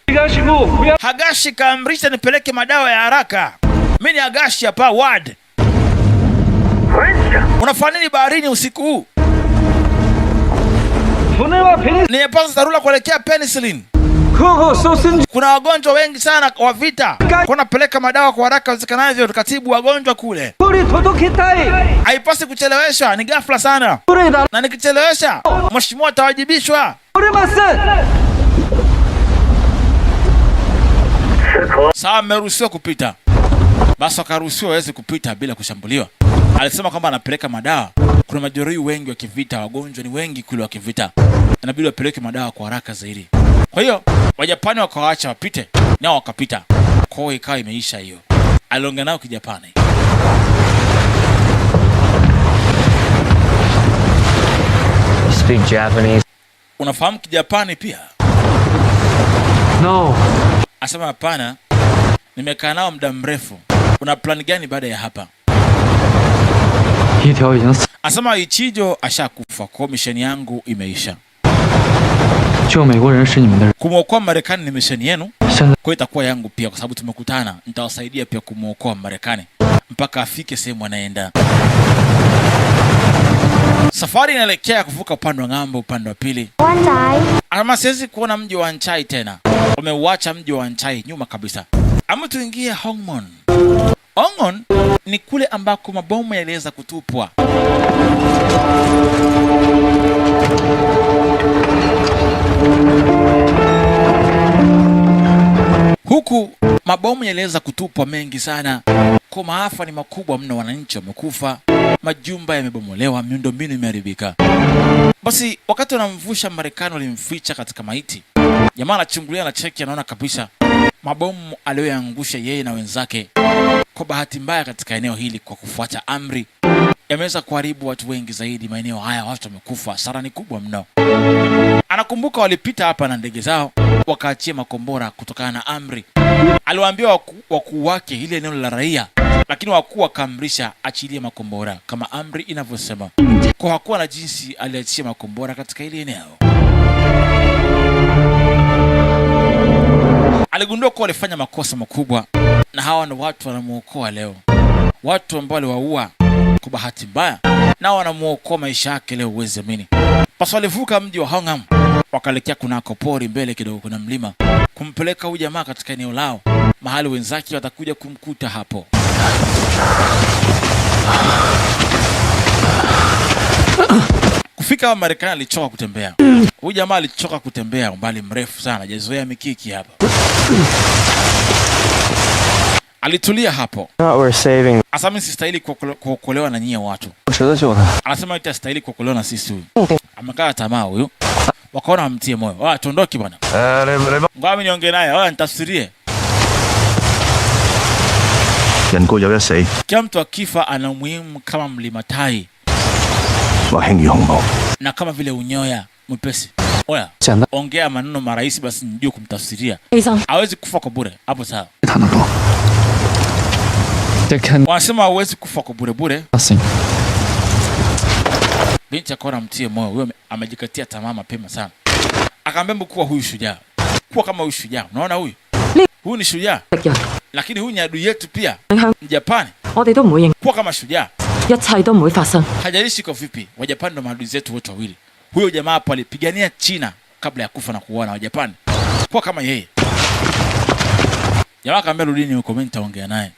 Hagashi kaamrisha nipeleke madawa ya haraka. Mimi ni Hagashi hapa Ward. Unafanya nini baharini usiku huu? Nimepata dharura kuelekea Penicillin. Kuna wagonjwa wengi sana wa vita. Kwa napeleka madawa kwa haraka iwezekanavyo tukatibu wagonjwa kule. Haipasi kuchelewesha, ni ghafla sana. Na nikichelewesha, mheshimiwa atawajibishwa. Sawa, mmeruhusiwa kupita. Basi wakaruhusiwa waweze kupita bila kushambuliwa. Alisema kwamba anapeleka madawa. Kuna majeruhi wengi wa kivita, wagonjwa ni wengi kule wa kivita. Inabidi wapeleke madawa kwa haraka zaidi. Kwa hiyo Wajapani wakawaacha wapite, nao wakapita. Kwa hiyo ikawa imeisha hiyo. Aliongea nao Kijapani. You speak Japanese? Unafahamu Kijapani pia? No. Asema hapana, nimekaa nao muda mrefu. Una plan gani baada ya hapa? 一条已经死， Asema Ichijo ashakufa, kwa hiyo misheni yangu imeisha. 救美国人是你们的人， Kumwokoa Marekani ni misheni yenu, 现在 kwa hiyo itakuwa yangu pia, kwa sababu tumekutana. Nitawasaidia pia kumwokoa Marekani mpaka afike sehemu anaenda. Safari inaelekea kuvuka upande wa ng'ambo, upande wa pili. 灣仔， Ama siwezi kuona mji wa Nchai tena, wameuacha mji wa Nchai nyuma kabisa. Ama tuingie Hongmon. Hongmon ni kule ambako mabomu yaliweza kutupwa. Huku mabomu yaliweza kutupwa mengi sana, kwa maafa ni makubwa mno, wananchi wamekufa, majumba yamebomolewa, miundombinu imeharibika. Basi wakati wanamvusha Marekani walimficha katika maiti. Jamaa anachungulia na cheki, anaona kabisa mabomu aliyoyaangusha yeye na wenzake kwa bahati mbaya katika eneo hili, kwa kufuata amri, yameweza kuharibu watu wengi zaidi maeneo haya, watu wamekufa, hasara ni kubwa mno. Anakumbuka walipita hapa na ndege zao wakaachia makombora kutokana na amri. Aliwaambia wakuu wake hili eneo la raia, lakini wakuu wakaamrisha achilie makombora kama amri inavyosema. Kwa hakuwa na jinsi, aliachia makombora katika hili eneo. Aligundua kuwa walifanya makosa makubwa, na hawa ni watu wanamuokoa leo, watu ambao waliwaua kwa bahati mbaya, nao wanamuokoa maisha yake leo, huwezi amini. Basi walivuka mji wa Hongham wakaelekea kunako pori mbele kidogo, kuna mlima, kumpeleka huyu jamaa katika eneo lao, mahali wenzake watakuja kumkuta hapo. Kufika hapa Marekani alichoka kutembea. Huyu jamaa alichoka kutembea umbali mrefu sana, hajazoea mikiki hapa. Alitulia hapo. Not worth saving. Asa mimi sistahili kuokolewa na nyie watu. 值得救他。 Anasema itastahili kuokolewa na sisi huyu. Amekaa tamaa huyu. Wakaona wamtie moyo. Ah, tuondoke bwana. Ngoja mimi niongee naye. Ah, nitafsirie. 人各有一死， Kila mtu akifa ana umuhimu kama mlima tai 或輕如鴻毛。 na kama vile unyoya mwepesi. Oya, 简单， ongea maneno marahisi basi nijue kumtafsiria. 醫生， Hawezi kufa kwa bure. Hapo sawa. 他能够。Wanasema hauwezi kufa kwa bure bure. Binti akaona mtie moyo, huyo amejikatia tamaa mapema sana. Akaambia kuwa huyu shujaa, kuwa kama huyu shujaa. Unaona huyu? Huyu ni shujaa. Lakini huyu ni adui yetu pia. Mjapani. Kuwa kama shujaa. Hajalishi kwa vipi, Wajapani ndo maadui zetu wote wawili. Huyo jamaa hapo alipigania China kabla ya kufa na kuuana Wajapani. Kuwa kama yeye. Jamaa akaambia rudini huko, mimi nitaongea naye.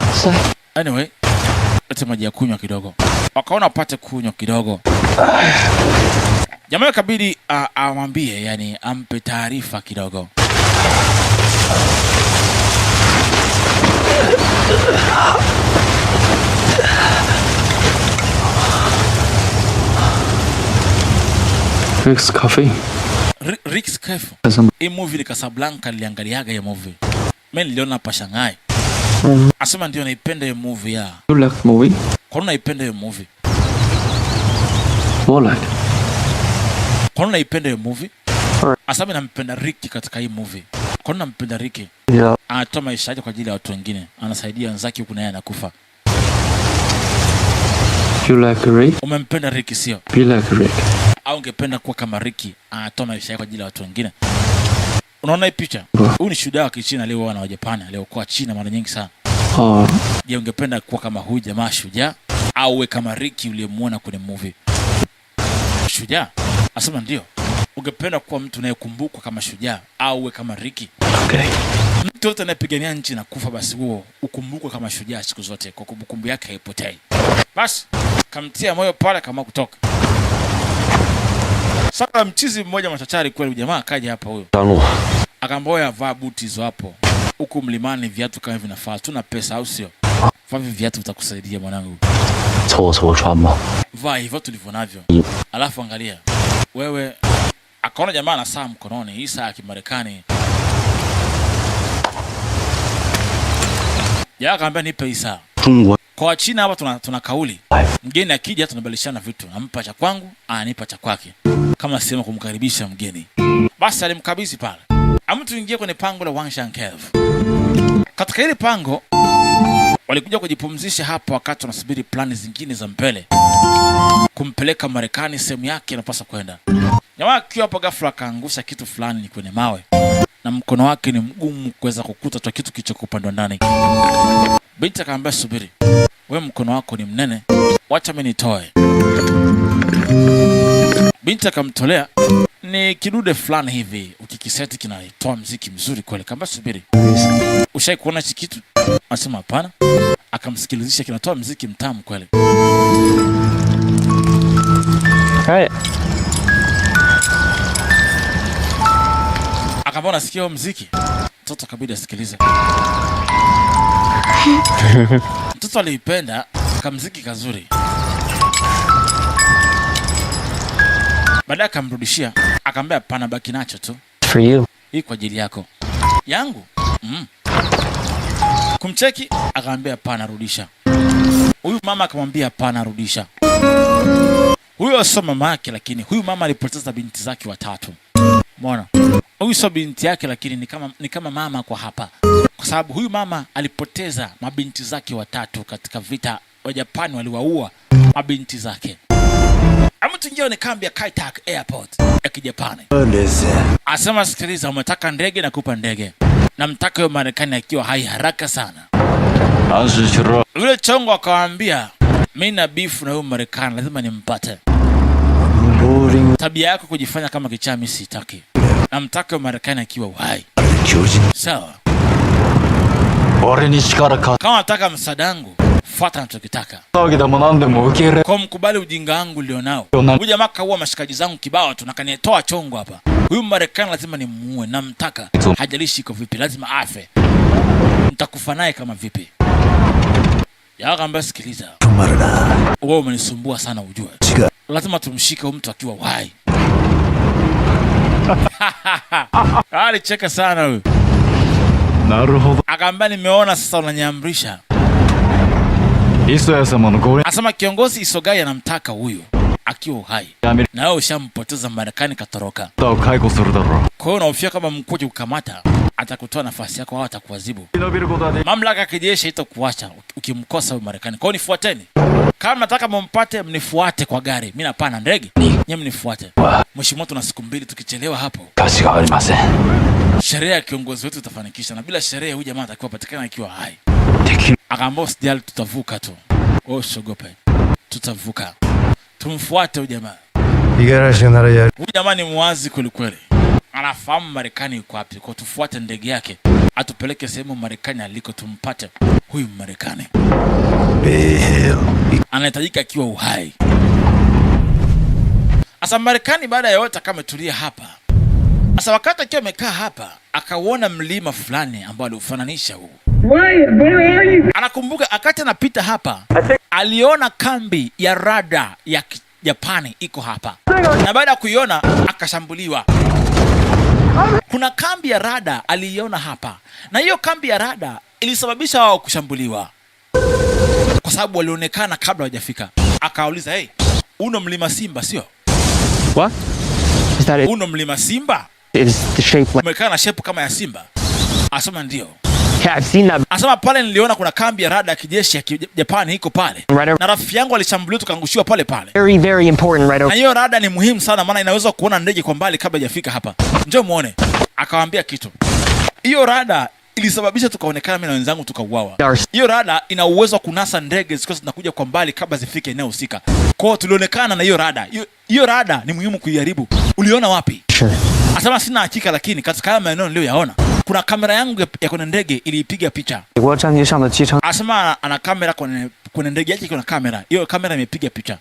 Anyway, lete maji ya kunywa kidogo. Wakaona apate kunywa kidogo. Jamaa ikabidi amwambie, yani ampe taarifa kidogo. Rick's Cafe. Rick's Cafe. Hii movie ni Casablanca, niliangaliaga hiyo movie. Mimi niliona hapa Shanghai. Asema ndio naipenda hiyo movie ya. You like movie? Kwa nini naipenda hiyo movie? What like? Kwa nini naipenda hiyo movie? Asema nampenda Ricky katika hii movie. Kwa nini nampenda Ricky? Yeah. Anatoa maisha yake kwa ajili ya watu wengine. Anasaidia wenzake huku naye anakufa. You like Rick? Umempenda Ricky sio? Be like Rick. Au ungependa kuwa kama Ricky, anatoa maisha yake kwa ajili ya watu wengine? Unaona hii picha? Huyu ni shujaa wa Kichina aliyeuawa na Wajapani, aliokoa China mara nyingi sana. Je, ungependa kuwa kama huyu jamaa shujaa au uwe kama Ricky uliyemuona kwenye movie? Shujaa? Asema ndio. Ungependa kuwa mtu unayekumbukwa kama shujaa au uwe kama Ricky? Okay. Mtu yote anayepigania nchi na kufa, basi huo ukumbukwe kama shujaa siku zote, kwa kumbukumbu yake haipotei. Basi kamtia moyo pale kama kutoka. Sasa mchizi mmoja machachari kweli, jamaa akaja hapa huyo. Akaambia wewe vaa buti hizo hapo. Huku mlimani viatu kama vinafaa, tuna pesa au sio? Vaa hivi viatu vitakusaidia mwanangu. Vaa hivyo tulivyo navyo. Alafu angalia. Wewe akaona jamaa ana saa mkononi, hii saa ya Kimarekani. Jamaa akamwambia nipe hii saa. Kwa Wachina hapa tuna kauli. Mgeni akija tunabadilishana vitu. Nampa cha kwangu, ananipa cha kwake. Kama sema kumkaribisha mgeni. Basi alimkabidhi pale. Amtu ingie kwenye pango la Wangshan Cave. Katika ile pango walikuja kujipumzisha hapa wakati wanasubiri plani zingine za mbele. Kumpeleka Marekani sehemu yake anapaswa kwenda. Jamaa akiwa hapo ghafla akaangusha kitu fulani kwenye mawe. Na mkono wake ni mgumu kuweza kukuta tu kitu kilichoko upande wa ndani. Binti akamwambia subiri. Wewe mkono wako ni mnene, wacha mimi nitoe. Binti akamtolea ni kidude fulani hivi, ukikiseti kinatoa mziki mzuri kweli. Akamwambia subiri. Ushai kuona hichi kitu? Anasema hapana. Akamsikilizisha kinatoa mziki mtamu kweli. Hey. Akamwambia unasikia huo mziki? Mtoto akabidi asikilize. Mtoto aliipenda kamziki kazuri. Baadaye akamrudishia, akamwambia hapana, baki nacho tu. For you. Hii kwa ajili yako. Yangu? Kumcheki akamwambia hapana, rudisha. Huyu mama akamwambia hapana, rudisha. Huyo sio mama yake, lakini huyu mama alipoteza binti zake watatu. Umeona? Huyu sio binti yake, lakini ni kama mama kwa hapa. Kwa sababu huyu mama alipoteza mabinti zake watatu katika vita. Wa Japani waliwaua mabinti zake. Amtuingia ni kambi ya Kai Tak Airport ya Kijapani. Asema sikiliza, umetaka ndege na kupa ndege. Namtaka huyo Marekani akiwa hai haraka sana. Yule chongo akawaambia mimi na beef na huyo Marekani, lazima nimpate. Tabia yako kujifanya kama kichaa mimi sitaki. Namtaka huyo Marekani akiwa uhai. Sawa. Kama unataka msaada wangu, fuata nachokitaka. Kwa mkubali ujinga wangu nilionao. Huyu jamaa kaua mashikaji zangu kibao tu na kanitoa chongo hapa. Huyu Marekani lazima nimuue, namtaka. Hajalishi iko vipi, lazima afe. Nitakufa naye kama vipi. Jamaa akamwambia sikiliza. Wewe umenisumbua sana ujue. Lazima tumshike huyu mtu akiwa uhai. Alicheka sana huyu. Akaambia nimeona sasa unaniamrisha. Asema kiongozi Isogai anamtaka huyu akiwa uhai. Na wewe ushampoteza Marekani katoroka. Kwa hiyo unahofia kama mkuu kukamata Atakutoa nafasi yako au atakuadhibu. Mamlaka ya kijeshi itakuacha ukimkosa huyu Marekani. Kwa hiyo nifuateni. Kama nataka mumpate, mnifuate kwa gari. Mimi napana ndege. Nyie mnifuate. Mheshimiwa, tuna siku 2, tukichelewa hapo 価値がありません。 sherehe ya kiongozi wetu itafanikisha, na bila sherehe huyu jamaa atakiwa patikana akiwa hai. できる Akaambia usijali, tutavuka tu, wewe usiogope, tutavuka. Tumfuate huyu jamaa. 五十嵐ならやる Huyu jamaa ni muwazi kwelikweli, anafahamu Marekani yuko wapi, kwa tufuate ndege yake atupeleke sehemu Marekani aliko, tumpate huyu Marekani. 米兵 Anahitajika akiwa uhai. Sasa Marekani baada ya yote akawa ametulia hapa. Sasa wakati akiwa amekaa hapa, akauona mlima fulani ambao aliufananisha huu. Anakumbuka akati anapita hapa aliona kambi ya rada ya Japani iko hapa, na baada ya kuiona akashambuliwa. Kuna kambi ya rada aliiona hapa, na hiyo kambi ya rada ilisababisha wao kushambuliwa kwa sababu walionekana kabla hawajafika. Akauliza, hey, uno mlima Simba sio? What? Is that it? Uno mlima Simba Is the shape like? umekaa na shepu kama ya simba? Asema ndio. Yeah, I've seen that Asema pale niliona kuna kambi ya rada ya kijeshi ya Japani iko pale, right over. Na rafiki yangu alishambuliwa tukaangushiwa pale pale. Very, very important right Na over. hiyo rada ni muhimu sana, maana inaweza kuona ndege kwa mbali kabla haijafika hapa. Njoo muone. Akawaambia kitu. Hiyo rada ilisababisha tukaonekana mimi na wenzangu tukauawa. Hiyo rada ina uwezo wa kunasa ndege zikiwa zinakuja kwa mbali kabla zifike eneo husika. Kwa hiyo tulionekana na hiyo rada. Hiyo rada ni muhimu kuiharibu. Uliona wapi? Sure. Asema sina hakika, lakini katika haya maeneo niliyoyaona kuna kamera yangu ya kwenye ndege iliipiga picha. 美国战机上的机舱 Asema ana kamera kwenye ndege yake, kuna kamera. Hiyo kamera imepiga picha.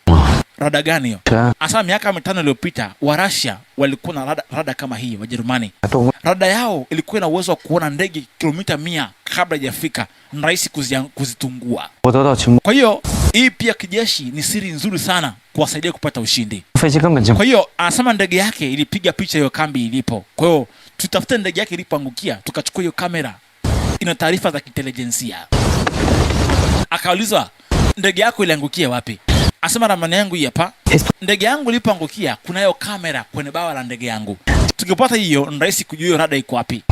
Rada gani hiyo? Asema miaka 5 iliyopita wa Russia walikuwa na rada kama hii, Wajerumani. 动 Rada yao ilikuwa ina uwezo wa kuona ndege kilomita 100 kabla haijafika, ni rahisi kuzitungua. 我得到情报， Kwa hiyo hii pia kijeshi ni siri nzuri sana kuwasaidia kupata ushindi. 飞机根本就 Kwa hiyo anasema ndege yake ilipiga picha hiyo kambi ilipo. Kwa hiyo tutafute ndege yake ilipoangukia, tukachukua hiyo kamera, ina taarifa za kiintelijensia. Akaulizwa, ndege yako iliangukia wapi? Asema ramani yangu hii hapa. Ndege yangu ilipoangukia kunayo kamera kwenye bawa la ndege yangu. Tukipata hiyo ni rahisi kujua hiyo rada iko wapi.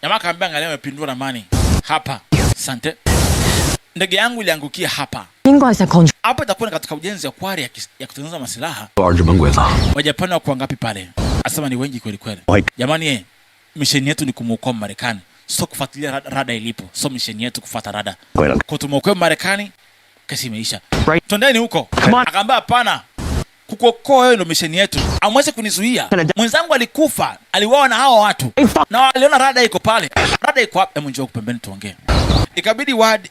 Jamaa akaambia angalia, amepindua ramani hapa. Asante. Ndege yangu iliangukia hapa. 應該係實控 Hapa itakuwa ni katika ujenzi wa kwari ya kutengeneza masilaha. 二日本鬼子。 Wajapani wako wangapi pale? Asema ni wengi kweli kweli. Wai- Jamani, misheni yetu ni kumuokoa Marekani, sio kufuatilia rada ilipo. Sio misheni yetu kufuata rada. 鬼了， Kwa tumuokoe Marekani, kesi imeisha. Right. Twendeni huko. Come on. Akaambia hapana. Kukuokoa wewe ndio misheni yetu. Hamwezi kunizuia. Mwenzangu alikufa, aliuawa na hawa watu. Hey, fuck. Na waliona rada iko pale. Rada iko wapi? Hebu njoo huku pembeni tuongee. Ikabidi Ward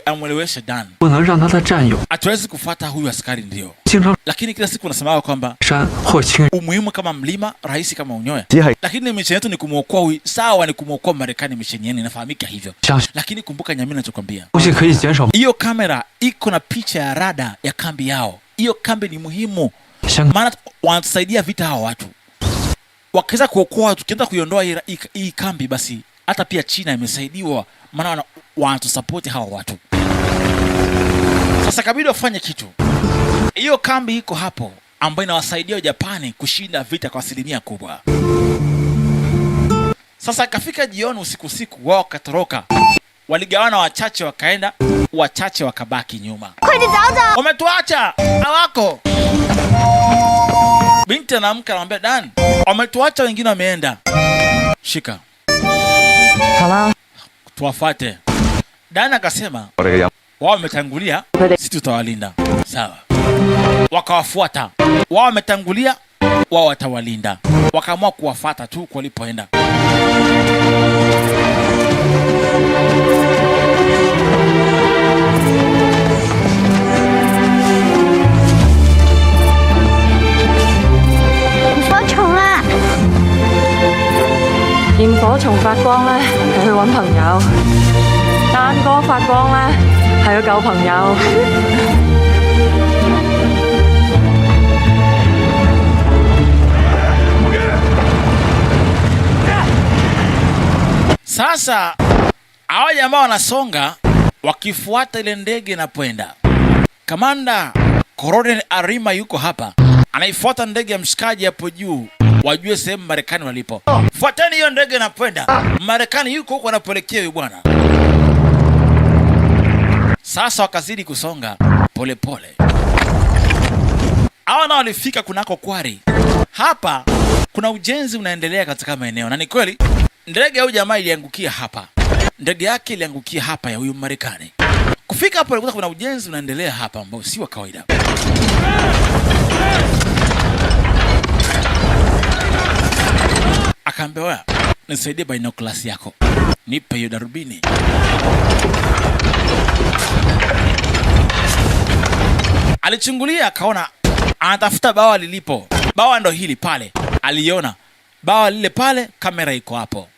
amweleweshe Dan. 不能让他的战友 Hatuwezi kufuata huyu askari ndio. 经常 Lakini kila siku unasemaga kwamba 山或亲 umuhimu kama mlima, rahisi kama unyoya. 只係 Lakini misheni yetu ni kumuokoa huyu. Sawa, ni kumuokoa Marekani, misheni yenu inafahamika hivyo. 相信 Lakini kumbuka Nyamini anachokwambia. 东西可以减少 Hiyo kamera iko na picha ya rada ya kambi yao. Hiyo kambi ni muhimu, 香港 maana wanatusaidia vita hawa watu. Wakiweza kuokoa, tukienda kuiondoa hii kambi, basi hata pia China imesaidiwa, maana wanatusapoti hawa watu. Sasa kabidi wafanye kitu. Hiyo kambi iko hapo ambayo inawasaidia Japani kushinda vita kwa asilimia kubwa. Sasa akafika jioni, usiku usiku, wao wakatoroka, waligawana, wachache wakaenda, wachache wakabaki nyuma. 佢哋走就 Wametuacha hawako. Binti anaamka anamwambia Dan, wametuacha wengine wameenda. Shika 好啦， tuwafate. Dan akasema 我哋嘅任 wao wametangulia, sisi tutawalinda. Sawa. Wakawafuata, wao wametangulia, wao watawalinda. Wakaamua kuwafata tu walipoenda. 螢火蟲啊！螢火蟲發光咧係去揾朋友，單哥發光咧係去救朋友。 Sasa hawa jamaa wanasonga wakifuata ile ndege inapoenda. Kamanda Coronel Arima yuko hapa, anaifuata ndege ya mshikaji hapo juu. Wajue sehemu Marekani walipo. Fuateni hiyo ndege inakwenda. Marekani yuko huko anapoelekea huyu bwana. Sasa wakazidi kusonga polepole. Hawa nao walifika kunako quarry. Hapa kuna ujenzi unaendelea katika maeneo, na ni kweli ndege ya huyu jamaa iliangukia hapa. Ndege yake iliangukia hapa ya huyu Marekani. Kufika hapo alikuta kuna ujenzi unaendelea hapa ambao si wa kawaida. Akaambia, "Oya, nisaidie binoculars yako, nipe hiyo darubini." Alichungulia akaona anatafuta bawa lilipo. Bawa ndo hili pale, aliona bawa lile pale, kamera iko hapo.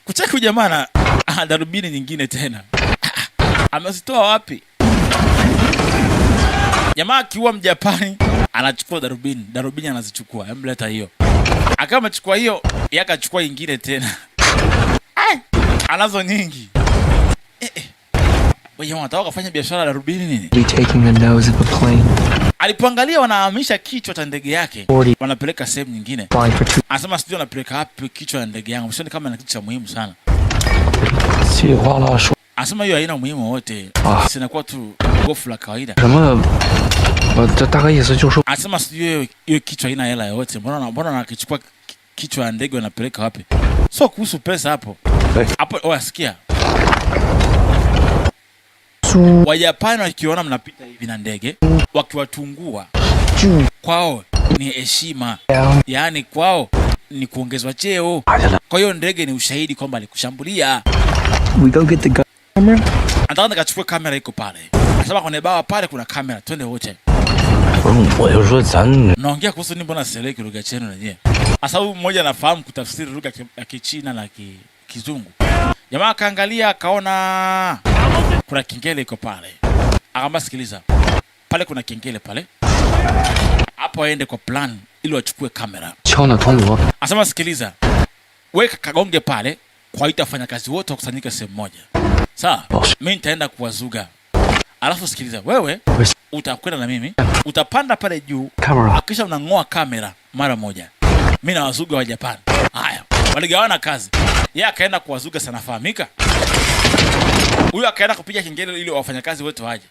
Kucheki jamaa na darubini nyingine tena, amezitoa wapi? Jamaa akiua Mjapani anachukua darubini, darubini anazichukua, emleta hiyo. Akawa amechukua hiyo, yeye akachukua ingine tena. Ai, anazo nyingi. Eh, eh. Wewe jamaa unataka kufanya biashara ya darubini nini? Be taking the nose of a plane, Alipoangalia wanahamisha kichwa cha ndege yake, 40 wanapeleka sehemu nyingine. flying for 2 Anasema sijui wanapeleka wapi kichwa ya ndege yangu, sioni kama na kitu cha muhimu sana. 稀里哗啦说 Anasema hiyo haina umuhimu wowote, Ah. sinakuwa tu gofu la kawaida. 什么，我这大概意思就是 Anasema sijui hiyo kichwa haina hela yoyote, mbona wanakichukua kichwa ya ndege wanapeleka wapi? So kuhusu pesa hapo hapo, wasikia Wajapani wakiona mnapita hivi na ndege, wakiwatungua kwao ni heshima, yaani kwao ni kuongezwa cheo. Kwa hiyo ndege ni ushahidi kwamba alikushambulia. We go get the gun camera? Nataka nikachukue kamera iko pale. Anasema kwenye bawa pale kuna kamera, twende wote. 不是，我就说咱 Naongea kuhusu nini? Mbona sielewi lugha chenu wenyewe? Sasa huyu mmoja anafahamu kutafsiri lugha ya Kichina na Kizungu. Jamaa akaangalia akaona kuna kengele iko pale. Akaambia sikiliza, pale kuna kengele pale. Hapo aende kwa plan ili wachukue kamera. 敲那铜锣， Anasema sikiliza, weka kagonge pale, kwaita wafanyakazi wote wakusanyike sehemu moja. Sawa, mimi nitaenda kuwazuga. Alafu sikiliza, wewe utakwenda na mimi, utapanda pale juu, camera kisha unang'oa kamera mara moja. Mimi na wazuga wa Japan. Haya, waligawana kazi. Yeye akaenda kuwazuga sana fahamika. Huyu akaenda kupiga kengele ili wafanyakazi wote waje.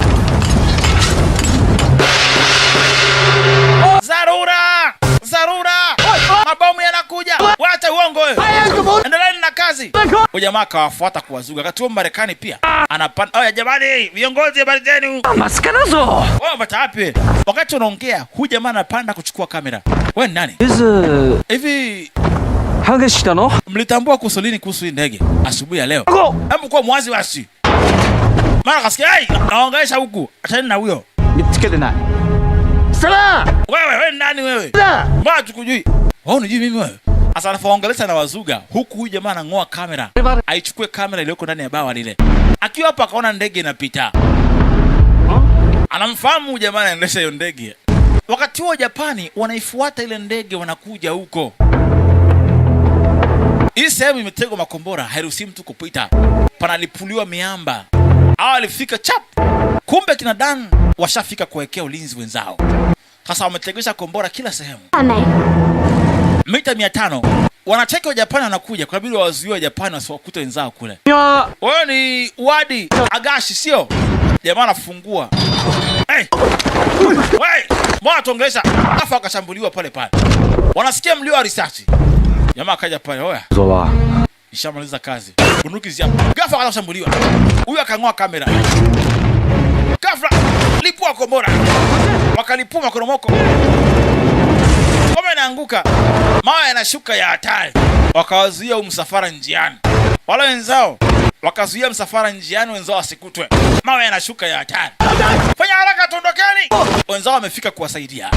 Dharura! Dharura! Mabomu yanakuja! Wacha uongo wewe. Endeleeni na kazi. Huyu jamaa akawafuata kuwazuga. Wakati huo Marekani pia anapanda. Oya jamani, viongozi habari zenu. Wewe unapata wapi? Wakati unaongea, huyu jamaa anapanda kuchukua kamera. Wewe ni nani? 是 Hivi 还给洗的喏。 mlitambua kuhusu lini kuhusu hii ndege? Asubuhi ya leo. Hebu kuwa mwazi wasi. Mara kasikia, "Hey, naongelesha huku. Achana na huyo." Wewe, wewe ni nani wewe? Mbona tukujui? Wewe unijui mimi wewe? Sasa anapoongelesha na wazuga, huku huyu jamaa anang'oa kamera. Aichukue kamera iliyoko ndani ya bawa lile. Akiwa hapa akaona ndege inapita. Anamfahamu huyu jamaa anaendesha hiyo ndege. Wakati huo Japani wanaifuata ile ndege wanakuja huko. Hii sehemu imetegwa makombora, hairuhusi mtu kupita. Panalipuliwa miamba. Hawa walifika chap. Kumbe kina Dan washafika kuwekea ulinzi wenzao. Sasa wametegesha kombora kila sehemu. 没？ Mita 500 wanacheki wa Japani wanakuja, kwa bidi wawazuie wa Japani wasiwakute wenzao kule. Wewe ni Wadi Agashi sio? Jamaa anafungua. Hey! Wewe, mbona tuongelesha? Afa akashambuliwa pale pale. Wanasikia mlio wa risasi. Jamaa akaja pale, oya. 做吧。 Nishamaliza kazi. Bunduki zipo. Ghafla akashambuliwa. Huyu akang'oa kamera. Ghafla lipua kombora. Wakalipua makoromoko. Ngoma inaanguka. Mawe yanashuka ya hatari. Wakawazuia huu msafara njiani. Wale wenzao wakazuia msafara njiani, wenzao wasikutwe. Mawe yanashuka ya hatari. Fanya haraka, tuondokeni. Wenzao wamefika kuwasaidia.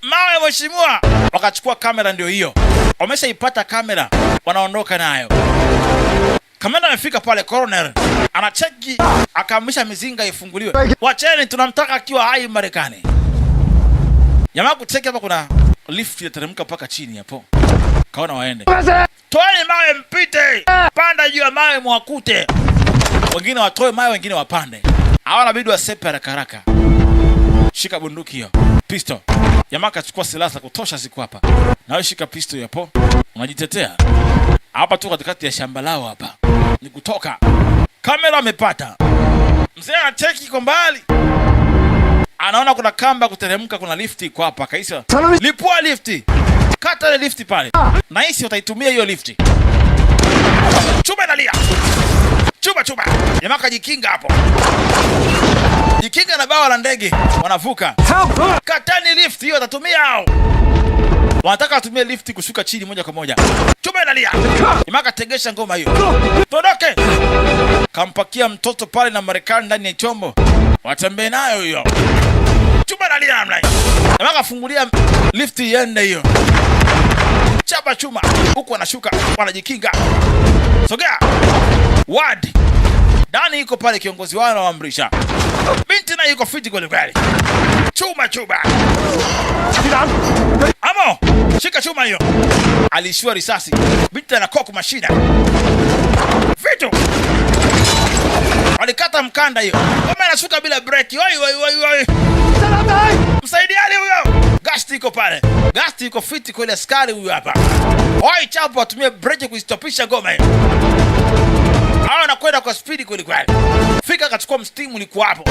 Mawe mheshimiwa. Wakachukua kamera, ndio hiyo. Wameshaipata kamera, wanaondoka nayo. Kamanda amefika pale, colonel anacheki, akaamrisha mizinga ifunguliwe. Wacheni, tunamtaka akiwa hai Marekani. Jamaa kucheki hapa, kuna lift inateremka mpaka chini hapo, kaona waende. Toeni mawe mpite, panda juu ya mawe mwakute. Wengine watoe mawe, wengine wapande. Hawa inabidi wasepe haraka haraka. Shika bunduki hiyo. Pistol. Jamaa kachukua silaha za kutosha siku hapa. Na wewe shika pistol hapo. Unajitetea. Hapa tu katikati ya shamba lao hapa. Ni kutoka. Kamera amepata. Mzee anacheki kwa mbali. Anaona kuna kamba kuteremka, kuna lifti iko hapa. Kaisa. Lipua lifti. Kata ile lifti pale. Na hisi wataitumia hiyo lifti. Chuma inalia. Chuma chuma. Jamaa kajikinga hapo. Jikinga na bawa la ndege. Wanavuka. Katani lift hiyo watatumia hao. Wanataka watumie lifti kushuka chini moja kwa moja. Chuma inalia. Jamaa kategesha ngoma hiyo. Tuondoke. Kampakia mtoto pale na Marekani ndani ya chombo. Watembee nayo hiyo. Chuma inalia namna hiyo. Jamaa kafungulia lifti iende hiyo. Chapa chuma. Huku wanashuka, wanajikinga. Sogea. Ward. Dani yuko pale, kiongozi wao anawaamrisha. Binti naye yuko fiti kweli kweli. Chuma chuma. Amo, shika chuma hiyo. Alishua risasi. Binti anakoku mashina. Vitu. Walikata mkanda hiyo. Kama anashuka bila breki. Oi oi oi oi. Msaidiani huyo. Gasti iko pale. Gasti iko fiti kweli, askari huyu hapa. Oi chapo atumie breki kuistopisha ngoma hiyo. Hawa wanakwenda kwa spidi kweli kweli. Fika akachukua mstimu ulikuwa hapo.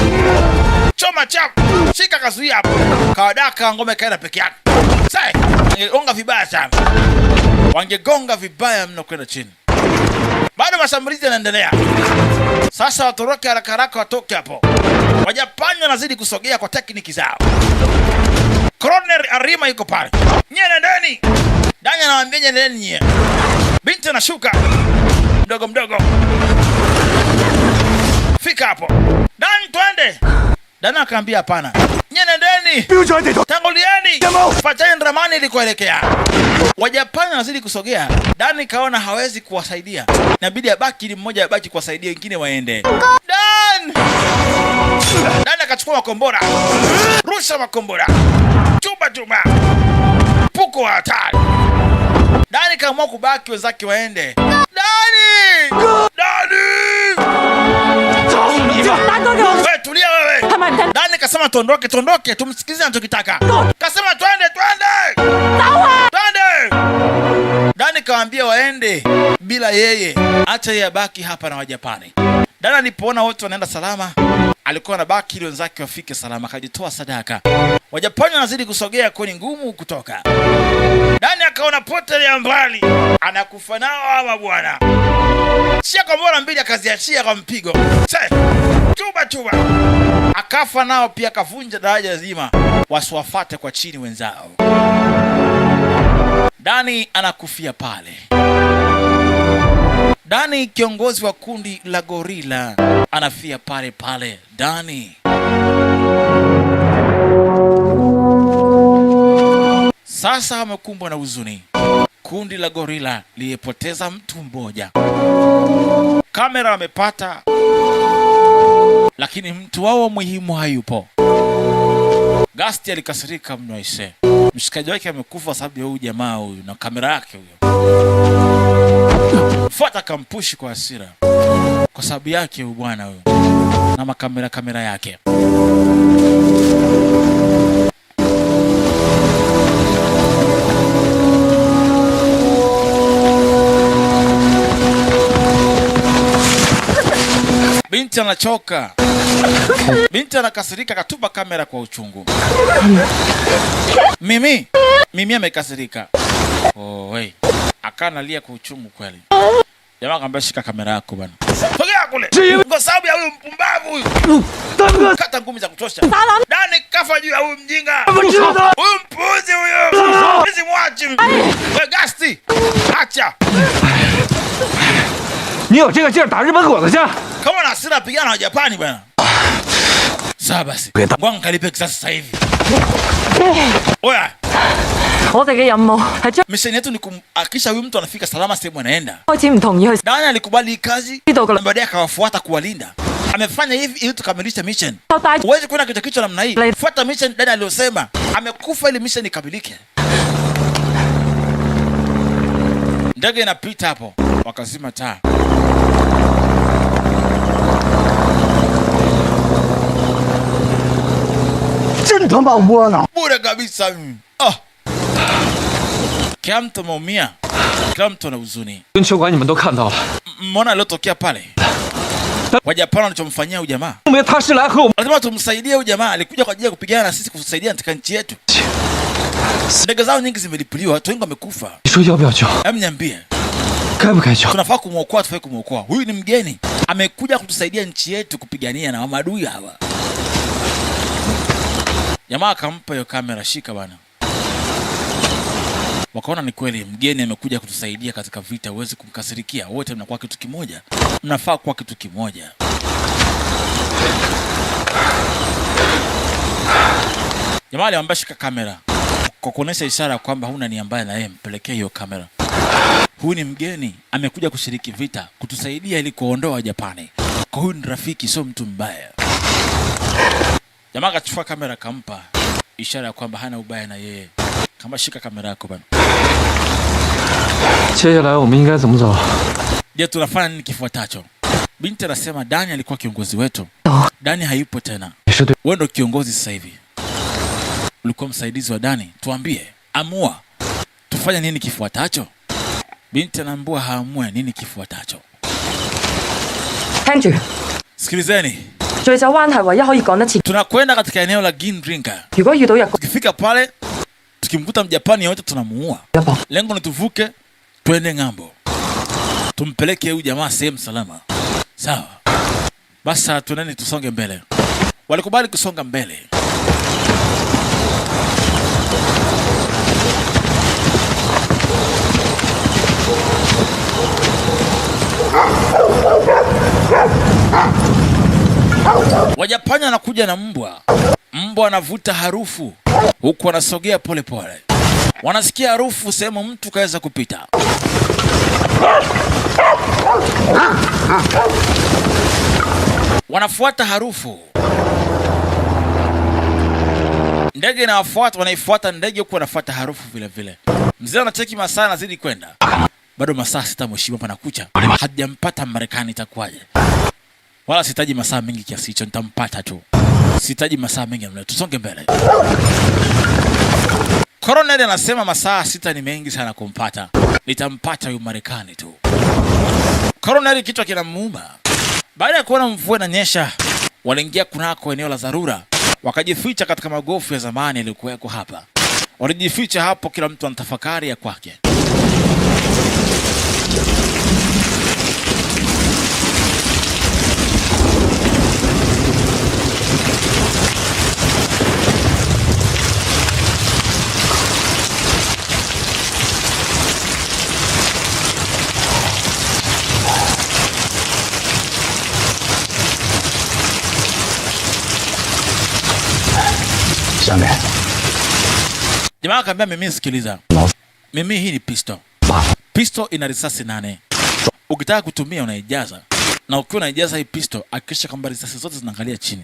Choma chapo. Shika kazuia hapo. Kawadaka ngoma ikaenda peke yake. Sai, wangegonga vibaya sana. Wangegonga vibaya mno kwenda chini. Bado mashambulizi yanaendelea. Sasa watoroke haraka haraka watoke hapo. Wajapani wanazidi kusogea kwa tekniki zao. Colonel Arima yuko pale. Nyie nendeni. Dani anawaambia nendeni nyie. Binti anashuka. Mdogo mdogo. Fika hapo. Dan twende. Dan akaambia hapana. Nyie nendeni. Tangulieni. Fuateni ramani ilikoelekea. Wajapani wanazidi kusogea. Dani kaona hawezi kuwasaidia. Inabidi abaki ili mmoja abaki kuwasaidia wengine waende. Dan! Dan akachukua makombora. Rusha makombora. Chuma chuma. Puko wa hatari. Dani kaamua kubaki wenzake waende. Dani! Dani! Wewe tulia wewe. Dani kasema tuondoke, tuondoke, tumsikilize anachokitaka. Kasema twende, twende. Twende. Dani kawaambia waende bila yeye. Acha yeye abaki hapa na Wajapani. Dani alipoona wote wanaenda salama, alikuwa anabaki ili wenzake wafike salama, akajitoa sadaka. Wajapani wanazidi kusogea, kwani ngumu kutoka. Dani akaona potelea mbali, anakufa nao ama bwana. Chia kwa bora mbili akaziachia kwa mpigo. Chuma chuma. Akafa nao pia, akavunja daraja zima, wasiwafate kwa chini wenzao. Dani anakufia pale. Dani kiongozi wa kundi la gorila anafia pale pale. Dani sasa amekumbwa na huzuni. Kundi la gorila lilipoteza mtu mmoja. Kamera amepata, lakini mtu wao muhimu hayupo. Gasti alikasirika mno aise. Mshikaji wake amekufa sababu ya huyu jamaa huyu na kamera yake huyo. Mfuata kampushi kwa hasira kwa sababu yake huyu bwana huyu na makamera kamera yake. Binti anachoka. Binti anakasirika, akatupa kamera kwa uchungu. Mimi amekasirika. Oh, hey. Akanalia kwa uchungu kweli. Jamaa akamwambia shika kamera yako bwana. Sogea kule. Kwa sababu ya huyu mpumbavu huyu. Kata ngumi za kutosha. Dani kafa juu ya huyu mjinga. Huyu mpuzi huyu. Hizi mwachi. Wewe Gasti. Acha. 你有这个劲儿打日本鬼子去？ Kama na hasira pigana na Japani bwana. Sawa basi. Ngoja nikalipe kisasi sasa hivi. Oya. 我哋嘅任務係將 Mission yetu ni kumhakikisha huyu mtu anafika salama sehemu anaenda. 開始唔同意去 Dani alikubali hii kazi 呢度噶 na 啦， baadaye akawafuata kuwalinda. Amefanya hivi ili tukamilishe mission. 帶 Huwezi kwenda kichwa kichwa namna hii. Fuata mission Dani aliyosema. Amekufa ili mission ikamilike. Ndege inapita hapo, wakazima taa. 他妈窝囊！ Bure kabisa mimi. Ah. Kila mtu ameumia, kila mtu ana huzuni. 跟秋官你们都看到了， Mbona aliyotokea pale? Wajapani wanachomfanyia huyu jamaa. 证明他是来和我们 Lazima tumsaidie huyu jamaa, alikuja kwa ajili ya kupigana na sisi, kutusaidia katika nchi yetu. Ndege zao nyingi zimelipuliwa, watu wengi wamekufa. 你说要不要救？ Hebu niambie, 该不该救？ tunafaa kumwokoa, tufai kumwokoa? Huyu ni mgeni, amekuja kutusaidia nchi yetu kupigania na maadui hawa. Jamaa akampa hiyo kamera, shika bana. Wakaona ni kweli mgeni amekuja kutusaidia katika vita, huwezi kumkasirikia. Wote mnakuwa kitu kimoja, mnafaa kuwa kitu kimoja. Jamaa alimwambia shika kamera kwa kuonyesha ishara kwamba huna nia mbaya na yeye, mpelekee hiyo kamera. Huyu ni mgeni, amekuja kushiriki vita, kutusaidia ili kuondoa Japani. Kwa huyu ni rafiki, sio mtu mbaya. Jamaa akachukua kamera akampa, ishara ya kwamba hana ubaya na yeye. Kama shika kamera yako bana. 接下来我们应该怎么走？ Je, tunafanya nini kifuatacho? Binti anasema Dani alikuwa kiongozi wetu. Dani hayupo tena. 你是对， Wewe ndo kiongozi sasa hivi. Ulikuwa msaidizi wa Dani, tuambie, amua tufanye nini kifuatacho? Binti anaambua haamue nini kifuatacho. 聽住， Sikilizeni, 醉酒灣係唯一可以趕得切。 tunakwenda katika eneo la Gindringa. 如果遇到日軍 Tukifika pale, tukimkuta Mjapani yoyote tunamuua. 一搏， Lengo ni tuvuke, twende ng'ambo, tumpeleke huyu jamaa sehemu salama. Sawa, basi tuendeni, tusonge mbele. Walikubali kusonga mbele. Wajapani wanakuja na mbwa, mbwa anavuta harufu huku wanasogea polepole, wanasikia harufu sehemu mtu kaweza kupita. Wanafuata harufu, ndege inawafuata, wanaifuata ndege huku wanafuata harufu vile vile. Mzee anacheki masaa anazidi kwenda, bado masaa 6 mheshimiwa, panakucha, hajampata Marekani, itakuwaje? Wala sihitaji masaa mengi kiasi hicho, nitampata tu. Sihitaji masaa mengi namna, tusonge mbele. Coronel anasema masaa 6 ni mengi sana kumpata, nitampata huyu Marekani tu. Coronel kichwa kinamuuma. Baada ya kuona mvua inanyesha, waliingia kunako eneo la dharura, wakajificha katika magofu ya zamani yaliyokuweko hapa. Walijificha hapo, kila mtu anatafakari ya kwake. 下面 Jamaa akaambia mimi, sikiliza, mimi hii ni pistol. Pistol ina risasi 8. Ukitaka kutumia unaijaza, na ukiwa unaijaza hii pistol, hakikisha kwamba risasi zote zinaangalia chini,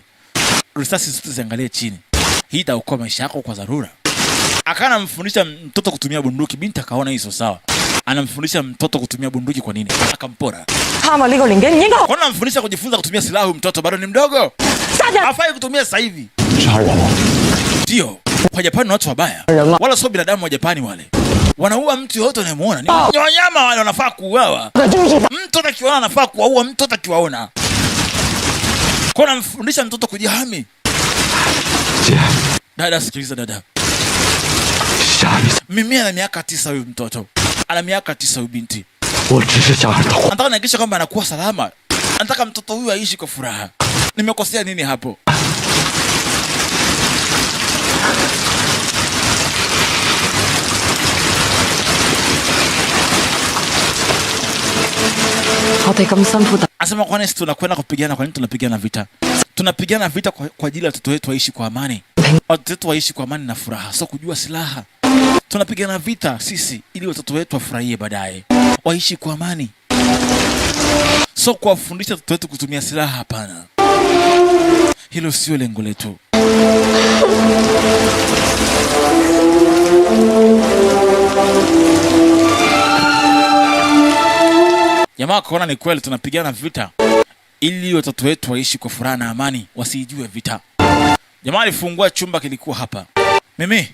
risasi zote ziangalie chini. Hii itaokoa maisha yako kwa dharura. Akawa anamfundisha mtoto kutumia bunduki. Binti akaona hii sio sawa, anamfundisha mtoto kutumia bunduki kwa nini? Akampora. 貪啊呢個年紀唔應該 Kwa nini anamfundisha kujifunza kutumia silaha? Huyu mtoto bado ni mdogo, 殺人。 hafai kutumia sasa hivi. 杀人了。 Ndio, Wajapani ni watu wabaya, wala sio binadamu. Wajapani wale wanaua mtu yoyote anayemuona, ni wanyama wale, wanafaa kuuawa. Mtu atakiwaona anafaa kuwaua, mtu atakiwaona. Kwa namfundisha mtoto kujihami. 姐， Dada, sikiliza dada, 下一次 mimi ana miaka 9 huyu mtoto ana miaka 9 huyu binti, 我只是想让他活。 nataka nihakikishe kwamba anakuwa salama, nataka mtoto huyu aishi kwa furaha. Nimekosea nini hapo? 我哋咁辛苦 Anasema kwani sisi tunakwenda kupigana? Kwa nini tunapigana vita? Tunapigana vita kwa ajili ya watoto wetu waishi kwa amani, watoto wetu waishi kwa amani na furaha, sio kujua silaha. Tunapigana vita sisi ili watoto wetu wafurahie baadaye, waishi kwa amani, sio kuwafundisha watoto wetu kutumia silaha. Hapana, hilo sio lengo letu. Jamaa akaona ni kweli tunapigana vita ili watoto wetu waishi kwa furaha na amani, wasiijue vita. Jamaa alifungua chumba kilikuwa hapa. Mimi,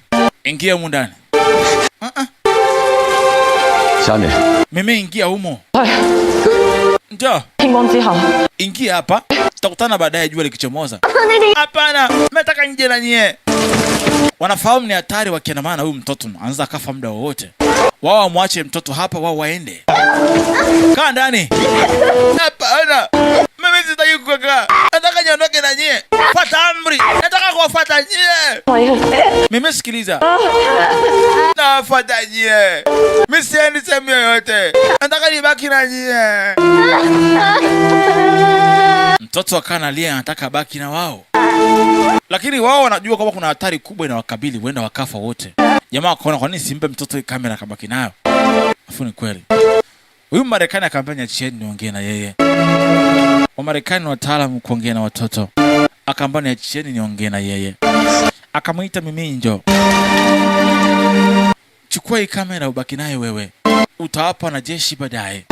ingia humu ndani. Uh-uh. 小米， Mimi ingia humo. Njoo. 天光之後， Ingia hapa. Tutakutana baadaye jua likichomoza. Hapana, nataka nje na nyie. Wanafahamu ni hatari wakiandamana na huyu mtoto, anaweza akafa muda wowote. Wao wamwache mtoto hapa, wao waende. Kaa ndani. Hapana, mimi sitaki kukaa. Nataka niondoke na nyie. Fuata amri. Nataka kuwafuata nyie. Mimi sikiliza. Nawafuata nyie. Mimi siendi sehemu yoyote. Nataka nibaki na nyie. Mtoto akaa analia, anataka abaki na wao, lakini wao wanajua kwamba kuna hatari kubwa inawakabili, huenda wakafa wote. Jamaa akaona kwa nini simpe mtoto hii kamera akabaki nayo? Afu ni kweli huyu Marekani akaambia niachieni niongee na yeye. Wamarekani wataalamu kuongea na watoto, akaambia niachieni niongee na yeye. Akamwita Mimi, njoo chukua hii kamera ubaki nayo wewe, utawapa wanajeshi baadaye.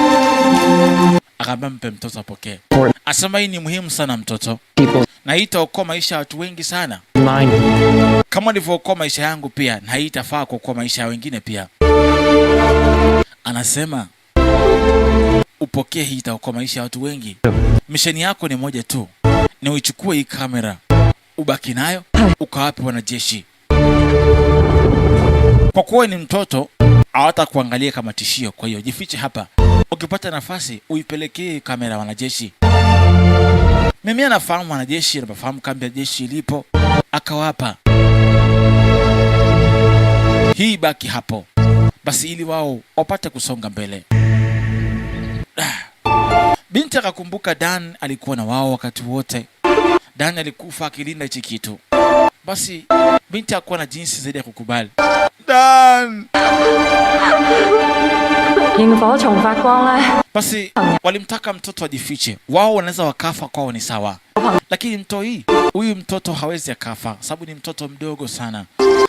Akaambia mpe mtoto apokee. Asema hii ni muhimu sana mtoto, People na hii itaokoa maisha ya watu wengi sana, mine. Kama nilivyookoa maisha yangu pia, na hii itafaa kuokoa maisha ya wengine pia. Anasema upokee hii, itaokoa maisha ya watu wengi. Misheni yako ni moja tu, ni uichukue hii kamera ubaki nayo ukawape wanajeshi. Kwa kuwa ni mtoto, hawatakuangalia kama tishio. Kwa hiyo jifiche hapa, ukipata nafasi uipelekee kamera wanajeshi. Mimi anafahamu wanajeshi, anafahamu kambi ya jeshi ilipo, akawapa hii, baki hapo basi, ili wao wapate kusonga mbele. Ah. Binti akakumbuka Dan alikuwa na wao wakati wote. Dan alikufa akilinda hichi kitu. Basi binti hakuwa na jinsi zaidi ya kukubali. Dan! 螢火蟲發光咧， Basi walimtaka mtoto ajifiche. Wao wanaweza wakafa, kwao ni sawa, lakini mtoi huyu mtoto hawezi akafa, sababu ni mtoto mdogo sana.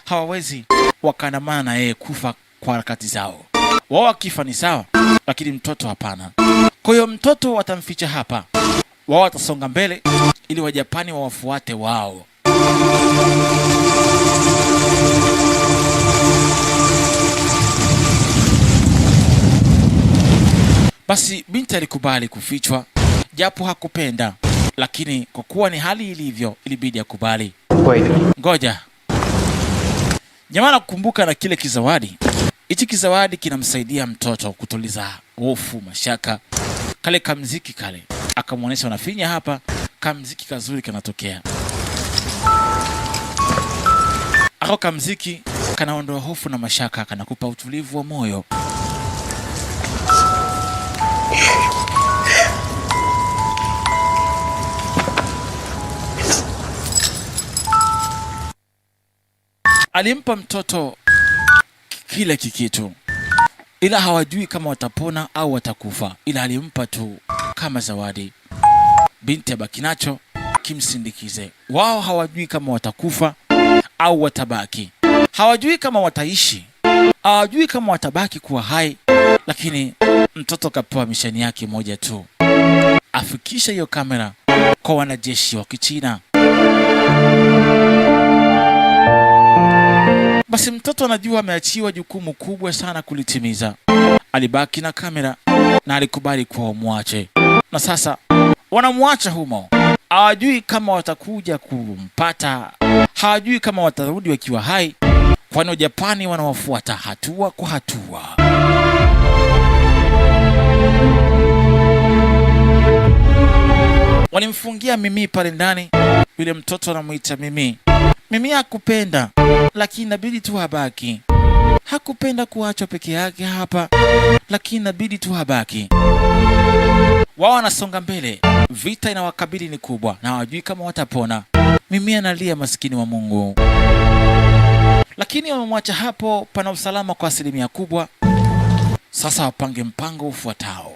Hawawezi wakaandamana na yeye kufa kwa harakati zao. Wao wakifa ni sawa, lakini mtoto hapana. Kwa hiyo mtoto watamficha hapa, wao watasonga mbele ili Wajapani wawafuate wao. Basi binti alikubali kufichwa, japo hakupenda, lakini kwa kuwa ni hali ilivyo, ilibidi akubali. Wait. Ngoja jamaa, nakumbuka na kile kizawadi. Hichi kizawadi kinamsaidia mtoto kutuliza hofu, mashaka. Kale kamziki kale akamwonyesha, unafinya hapa, kamziki kazuri kanatokea. Ako kamziki kanaondoa hofu na mashaka, kanakupa utulivu wa moyo. Alimpa mtoto kile kikitu, ila hawajui kama watapona au watakufa, ila alimpa tu kama zawadi. Binti abaki nacho kimsindikize. Wao hawajui kama watakufa au watabaki, hawajui kama wataishi, hawajui kama watabaki kuwa hai, lakini mtoto kapewa misheni yake moja tu, afikishe hiyo kamera kwa wanajeshi wa Kichina. Basi mtoto anajua ameachiwa jukumu kubwa sana kulitimiza. Alibaki na kamera na alikubali kuwa wamwache, na sasa wanamwacha humo. Hawajui kama watakuja kumpata, hawajui kama watarudi wakiwa hai, kwani Wajapani wanawafuata hatua kwa hatua. Walimfungia Mimi pale ndani, yule mtoto anamwita Mimi. Mimi hakupenda, lakini inabidi tu abaki. Hakupenda kuachwa peke yake hapa, lakini inabidi tu abaki. Wao wanasonga mbele, vita inawakabili ni kubwa na hawajui kama watapona. Mimi analia, maskini wa Mungu, lakini wamemwacha hapo, pana usalama kwa asilimia kubwa. Sasa wapange mpango ufuatao.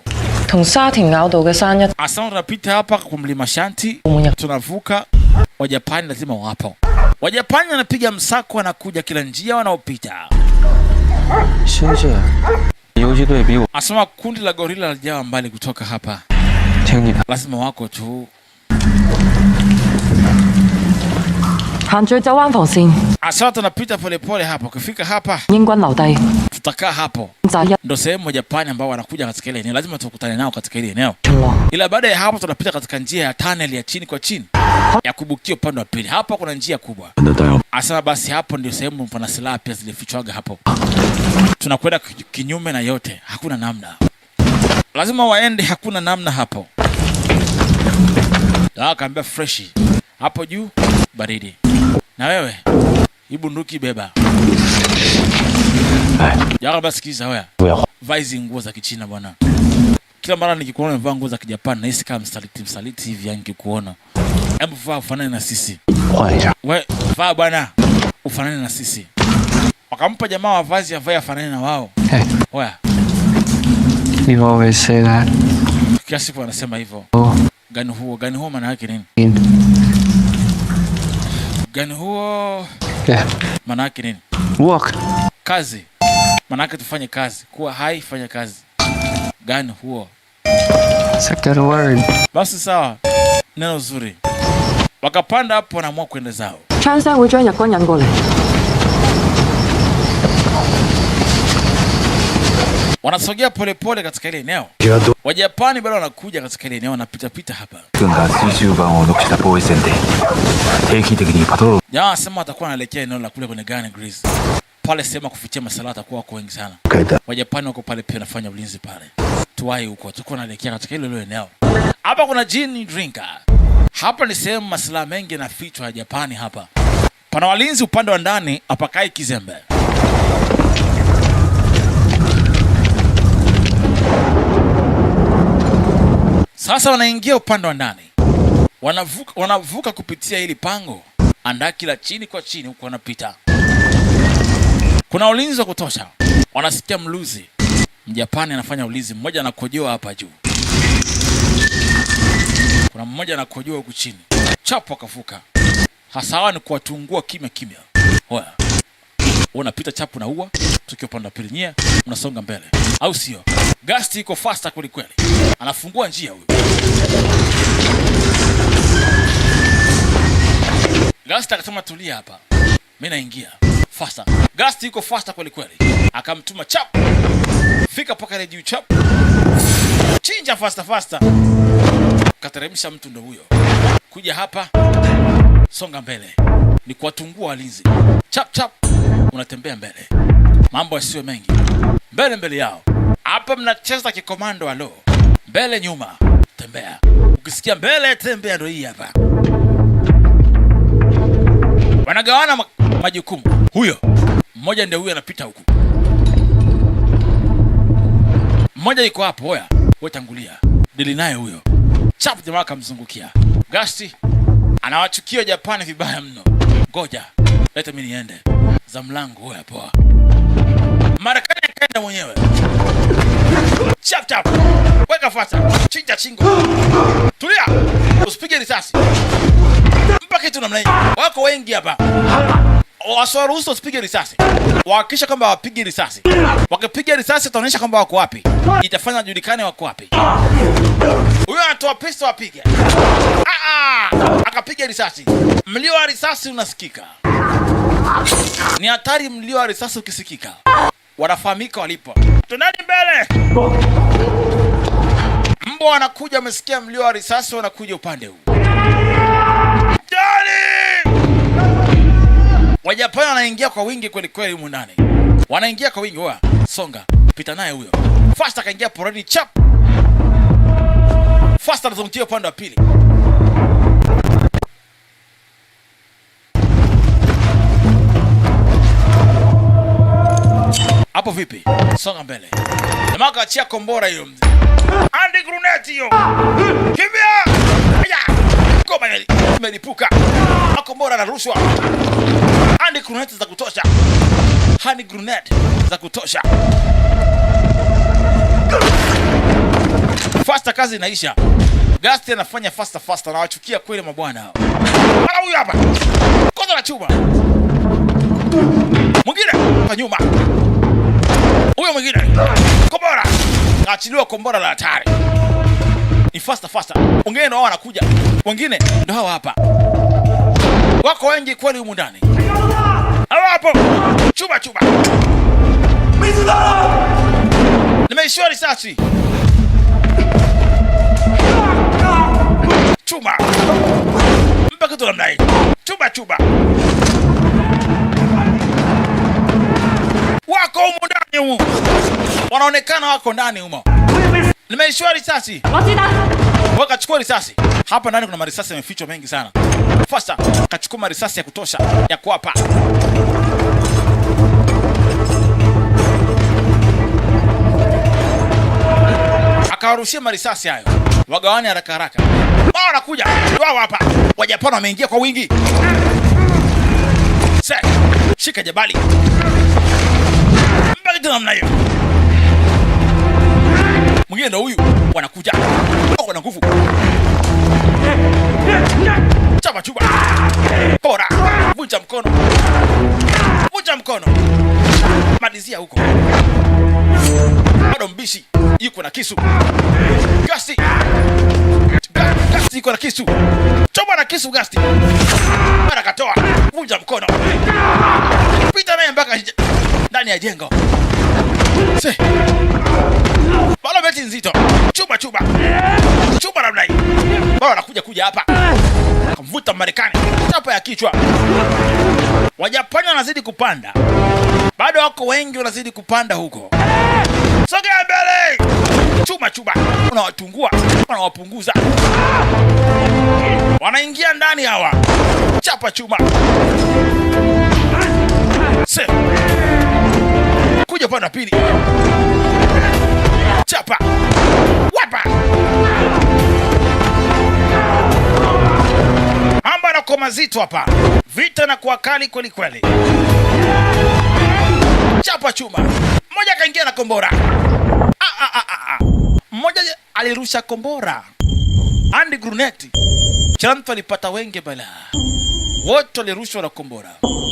同沙田坳道嘅山一 Asa tunapita hapa kwa mlima Shanti, tunavuka. Wajapani lazima wapo. Wajapani wanapiga msako, wanakuja kila njia wanaopita. 星星，游击队比我 Asema kundi la gorila halijawa mbali kutoka hapa, 听你的。 lazima wako tu. 行最走灣防線， Asa tunapita polepole hapo, ukifika hapa 英軍留低 tutakaa hapo, 就一 ndo sehemu ya Japani ambao wanakuja katika ile eneo, lazima tukutane nao katika ile eneo. 巡邏。 Ila baada ya hapo tunapita katika njia ya tunnel ya chini kwa chini ya kubukia upande wa pili. Hapa kuna njia kubwa. Asema basi hapo ndio sehemu pana silaha pia zilifichwaga hapo. Tunakwenda kinyume na yote, hakuna namna, lazima waende, hakuna namna hapo. Akaambia freshi hapo juu baridi, na wewe hii bunduki beba. Jamaa, sikiza wewe, vaa hizi nguo za Kichina bwana. Kila mara nikikuona umevaa nguo za Kijapani nahisi kama msaliti msaliti hivi, yani nikikuona. Hebu vaa ufanane na sisi. 换一下。 We vaa bwana, ufanane na sisi. Wakampa jamaa wavazi avae afanane na wao. Hey, Oya, you always say that. kila siku wanasema hivyo. Oh, Gani huo? Gani huo maana yake nini? mean, Gani huo yeah. maana yake nini? Walk. Kazi. Maana yake tufanye kazi. Kuwa hai, fanya kazi. Gani huo? It's a good word. Basi sawa, neno zuri. Wakapanda hapo, wanaamua kwenda zao. 槍聲會將日軍引過嚟。 Wanasogea polepole katika ile eneo. Wajapani bado wanakuja katika ile eneo, wanapitapita hapa. 軍が数十番を残した防衛線で定期的にパトロール Jamaa wanasema watakuwa wanaelekea eneo la kule kwenye Gani Grease. Pale sehemu ya kufichia masala watakuwa wako wengi sana. 変えた Wajapani wako pale pia wanafanya ulinzi pale. Tuwahi huko, tutakuwa naelekea katika hilo hilo eneo. Hapa kuna gin drinker. Hapa ni sehemu masilaha mengi yanafichwa ya Japani hapa. Pana walinzi upande wa ndani, hapakai kizembe. Sasa wanaingia upande wa ndani, wanavuka kupitia hili pango andaki la chini kwa chini, huku wanapita. Kuna ulinzi wa kutosha, wanasikia mluzi. Mjapani anafanya ulinzi, mmoja anakojoa hapa juu, kuna mmoja anakojoa huku chini, chapo akavuka. Hasa hawa ni kuwatungua kimya kimya. Oya, unapita chapu na ua, tukiwa upande wa pili, nyie mnasonga mbele, au sio? Gasti iko faster kweli kweli, anafungua njia huyu. Gasti akasema tulia hapa, mimi naingia faster. Gasti iko faster kweli kweli, akamtuma chap, fika paka ile juu chap, chinja faster faster, kateremsha mtu ndo huyo, kuja hapa, songa mbele, ni kuwatungua walinzi, chap chap, unatembea mbele, mambo yasiyo mengi, mbele mbele yao. Hapa mnacheza kikomando, alo, mbele nyuma, tembea. Ukisikia mbele tembea, ndo hii hapa. Wanagawana majukumu. Huyo mmoja ndio huyo anapita huku, mmoja yuko hapo. Oya, wewe tangulia, dili naye huyo. Chap, jamaa akamzungukia. Gasti anawachukia Japani vibaya mno. Ngoja leta mimi niende za mlango. Oya, poa. Marekani akaenda mwenyewe. Chap chap, weka fata, chinja chingo, tulia, usipige risasi mpaka kitu namna hii. Wako wengi hapa, wasiwaruhusu wasipige risasi, wahakikisha kwamba wapige risasi. Wakipiga risasi wataonyesha kwamba wako wapi, itafanya julikane wako wapi. Huyo anatoa pistol apige, akapiga risasi, mlio wa risasi unasikika. Ni hatari mlio wa risasi ukisikika, wanafahamika walipo. Tunani mbele, mbwa wanakuja, wamesikia mlio wa risasi, wanakuja upande huu. Jani! Wajapani wanaingia kwa wingi kweli kweli humu ndani, wanaingia kwa wingi. Oya, songa, pita naye huyo. Fasta akaingia porini, chap. Fasta anazungukia upande wa pili. Hapo vipi? Songa mbele. Jamaa kaachia kombora hiyo mzee. Andi grenade hiyo. Kimbia! Aya! Goma imelipuka. Makombora yanarushwa. Andi grenade za kutosha. Hand grenade za kutosha. Faster kazi inaisha. Gasti anafanya faster faster, anawachukia kweli mabwana hao. Mara huyu hapa. Kwanza na chuma. Mwingine kwa nyuma. Huyo mwingine. Kombora. Kaachiliwa kombora la hatari. Ni faster faster. Wengine ndio hao wanakuja. Wengine ndio hao hapa. Wako wengi kweli humu ndani. Hawapo. Chuma chuma. Nimeishiwa risasi. Chuma. Mpa kitu namna hii. Chuma chuma. Wako humu ndani humu. Wanaonekana wako ndani humo. Nimeishiwa risasi. 攞子彈。 Wakachukua risasi. Hapa ndani kuna marisasi yamefichwa mengi sana. Fasta kachukua marisasi ya kutosha ya kuwapa. Akawarushia marisasi hayo. Wagawane haraka haraka. Wao wanakuja. Wao hapa. Wajapani wameingia kwa wingi. Se, shika jabali. Mpaka kitu namna hiyo. Mwingine ndo huyu. Wanakuja. Wako na nguvu. Chapa chupa. Bora. Vunja mkono. Vunja mkono. Malizia huko. Bado mbishi. Yuko na kisu. Gasti. Gasti yuko na kisu. Choma na kisu Gasti. Mara katoa. Vunja mkono. Pita naye mpaka ndani ya jengo. Se. Bado mechi nzito. Chuma chuma. Chuma namna hii. Bado anakuja kuja hapa. Akamvuta Marekani. Chapa ya kichwa. Wajapani wanazidi kupanda. Bado wako wengi wanazidi kupanda huko. Sogea mbele. Chuma chuma. Unawatungua, unawapunguza. Wanaingia ndani hawa. Chapa chuma. Se. Kuja upande wa pili. Chapa. Wapa. Mambo yanakuwa mazito hapa. Vita na kuwa kali kweli kweli. Chapa chuma. Mmoja akaingia na kombora. Mmoja alirusha kombora. Hand grenade. Kila mtu alipata wenge bala. Wote walirushwa na kombora.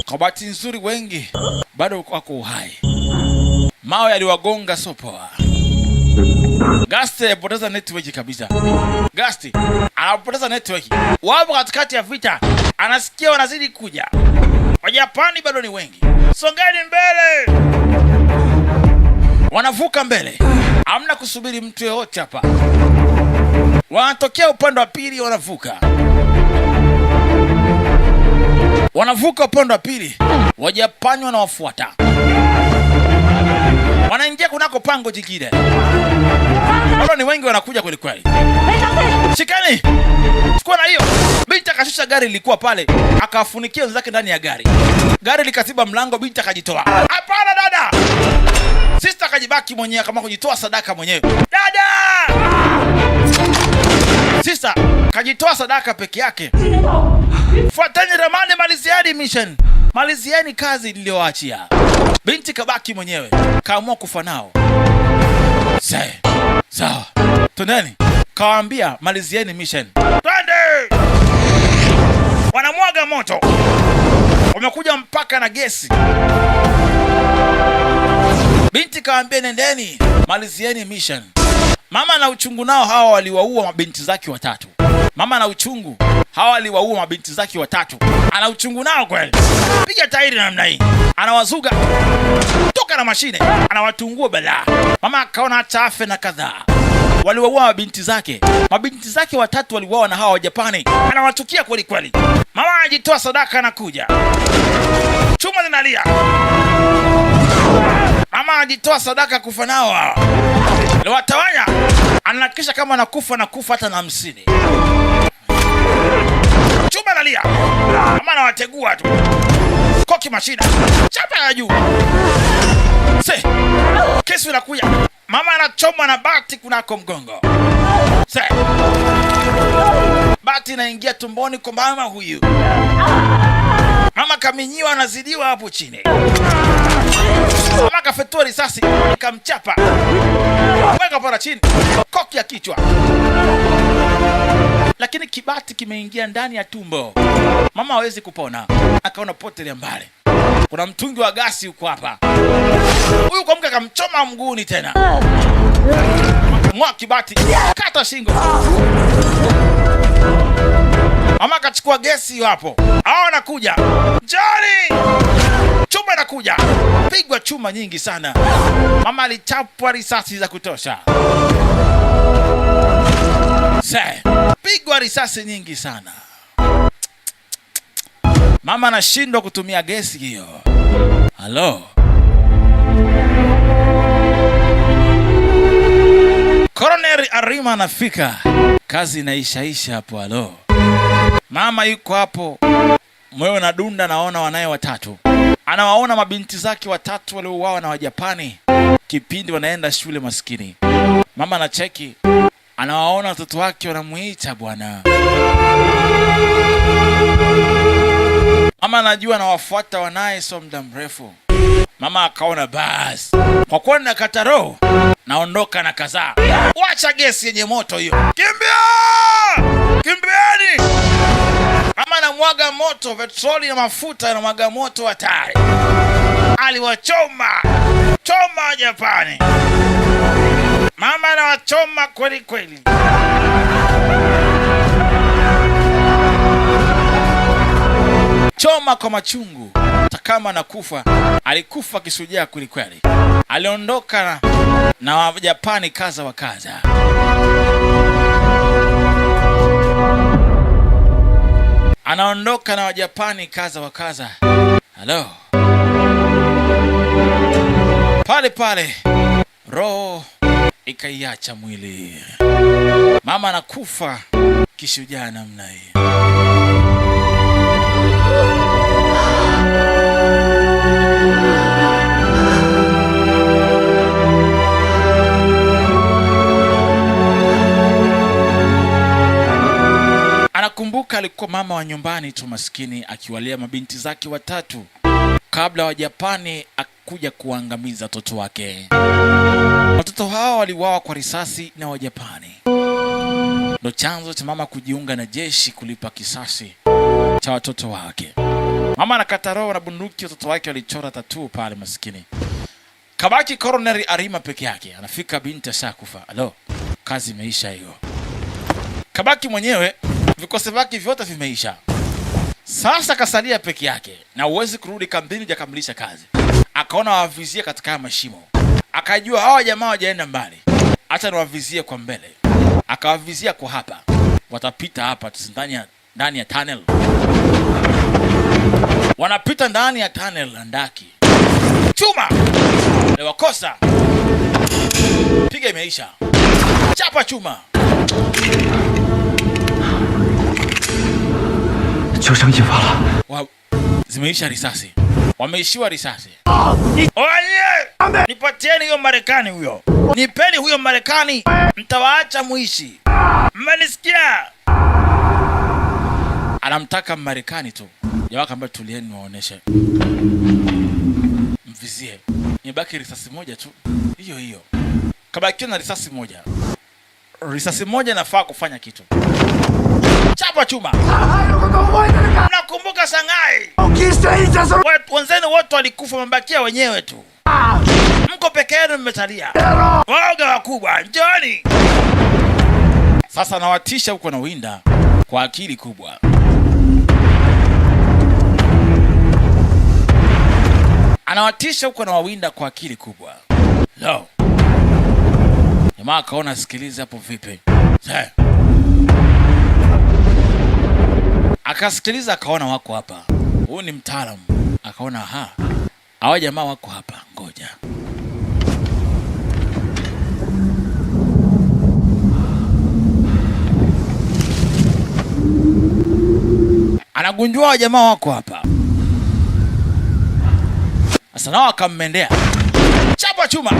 Kwa bahati nzuri wengi bado wako uhai. Mawe yaliwagonga sio poa. Gasti alipoteza network kabisa. Gasti anapoteza network. Wapo katikati ya vita, anasikia wanazidi kuja. Wajapani bado ni wengi. Songeni mbele. Wanavuka mbele. Hamna kusubiri mtu yeyote hapa. Wanatokea upande wa pili wanavuka. Wanavuka upande wa pili. Wajapani wanawafuata. Wanaingia kunako pango jingine. Bado ni wengi wanakuja kweli kweli. Shikani. Chukua na hiyo. Binti akashusha gari lilikuwa pale, akawafunikia wenzake ndani ya gari. Gari likaziba mlango, binti akajitoa. Hapana dada. Sister akajibaki mwenyewe kama kujitoa sadaka mwenyewe. Dada! Sister kajitoa sadaka peke yake. Fuateni ramani, malizieni mission. Malizieni kazi niliyoachia. Binti kabaki mwenyewe, kaamua kufa nao. Sawa. Twendeni. Kawaambia malizieni mission. Twende! Wanamwaga moto. Wamekuja mpaka na gesi. Binti kawaambia nendeni, malizieni mission. Mama na uchungu nao, hawa waliwaua mabinti zake watatu. Mama na uchungu, hawa waliwaua mabinti zake watatu. Ana uchungu nao kweli. Piga tairi namna hii. Anawazuga. Toka na mashine. Anawatungua balaa. Mama akaona acha afe na kadhaa. Waliwaua mabinti zake. Mabinti zake watatu waliuawa na hawa wa Japani. Anawachukia kweli kweli. Mama anajitoa sadaka na kuja. Chuma zinalia. Mama anajitoa sadaka kufa nao hawa. Aliwatawanya. Anahakikisha kama anakufa na kufa hata na 50. Chuma analia. Mama anawategua tu. Koki mashina. Chapa ya juu. Se. Kisu inakuja. Mama anachomwa na bati kunako mgongo. Se. Bati inaingia tumboni kwa mama huyu. Mama kaminyiwa, anazidiwa hapo chini. Mama kafetua risasi ikamchapa. Weka pala chini. Koki ya kichwa. Lakini kibati kimeingia ndani ya tumbo. Mama hawezi kupona. Akaona potelea mbali. Kuna mtungi wa gasi huko hapa. Huyu kwa mke akamchoma mguuni tena. Mwa kibati. Kata shingo. Mama akachukua gesi hiyo hapo. Hao wanakuja. Njoni! Chuma inakuja. Pigwa chuma nyingi sana. Mama alichapwa risasi za kutosha. Se, pigwa risasi nyingi sana. Mama anashindwa kutumia gesi hiyo. Halo. Colonel Arima anafika, kazi inaishaisha hapo. Halo, mama yuko hapo, moyo unadunda, naona wanaye watatu, anawaona mabinti zake watatu waliouawa na Wajapani kipindi wanaenda shule maskini. Mama anacheki, anawaona watoto wake wanamuita bwana. Mama anajua anawafuata wanaye sio muda mrefu. Mama akaona basi, kwa kuwa nakata roho, naondoka na kazaa. Wacha gesi yenye moto hiyo, kimbia, kimbiani! Mama anamwaga moto, petroli na mafuta, anamwaga moto hatari. Aliwachoma choma Japani, mama anawachoma kweli kweli. Choma kwa machungu, hata kama nakufa. Alikufa kisujaa kweli kweli, aliondoka na Wajapani kaza wa kaza. Anaondoka na Wajapani kaza wa kaza. Halo, pale pale roho ikaiacha mwili. Mama anakufa kishujaa namna hii. Anakumbuka alikuwa mama wa nyumbani tu maskini, akiwalea mabinti zake watatu kabla wa Japani akuja kuangamiza watoto wake. Watoto hawa waliuawa kwa risasi na Wajapani. Ndo chanzo cha mama kujiunga na jeshi kulipa kisasi cha watoto wake. Mama anakata roho na bunduki, watoto wake walichora tatuu pale maskini. Kabaki Coronel Arima peke yake. Anafika binti ashakufa. Alo, kazi imeisha hiyo. Kabaki mwenyewe, vikosi vyake vyote vimeisha. Sasa kasalia peke yake na uwezi kurudi kambini hujakamilisha kazi. Akaona wavizie katika haya mashimo, akajua hawa jamaa wajaenda mbali, acha niwavizie kwa mbele. Akawavizia kwa hapa, watapita hapa ndani ya tunnel. Wanapita ndani ya tunnel andaki chuma wakosa piga, imeisha. Chapa chuma. 就剩一发了。 Wa, zimeisha risasi, wameishiwa risasi. Oye, nipatieni huyo Marekani huyo, nipeni huyo Marekani, mtawaacha muishi. Mmenisikia? Anamtaka Marekani tu. Jamaa akamwambia tulieni, waoneshe, mvizie. Imebaki risasi moja tu, hiyo hiyo, kabakiwa na risasi moja. Risasi moja inafaa kufanya kitu. Chapa chuma. Mnakumbuka Shanghai? Wenzenu wote walikufa, mmebakia wenyewe tu, mko peke yenu, mmesalia. Waoga wakubwa, njoni sasa. Nawatisha huko na winda kwa akili kubwa. Anawatisha huko na wawinda kwa akili kubwa. Lo, jamaa akaona, sikiliza hapo vipi? Se. Akasikiliza akaona wako hapa, huyu ni mtaalamu. Akaona aha, hawa jamaa wako hapa, ngoja. Anagundua wa jamaa wako hapa sasa, nao akammendea chapa chuma,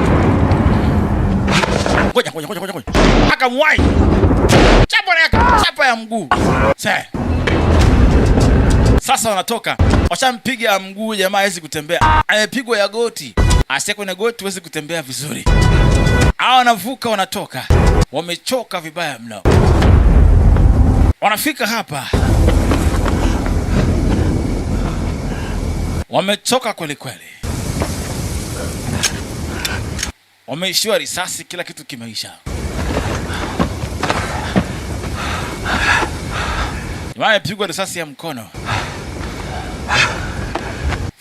ngoja ngoja ngoja ngoja, akamwahi chapa na chapa ya mguu. Sasa wanatoka washampiga mguu, jamaa hawezi kutembea, amepigwa ya goti, asiye kwenye goti huwezi kutembea vizuri. Hawa wanavuka, wanatoka, wamechoka vibaya mno, wanafika hapa wamechoka kweli kweli, wameishiwa risasi, kila kitu kimeisha. Jamaa amepigwa risasi ya mkono.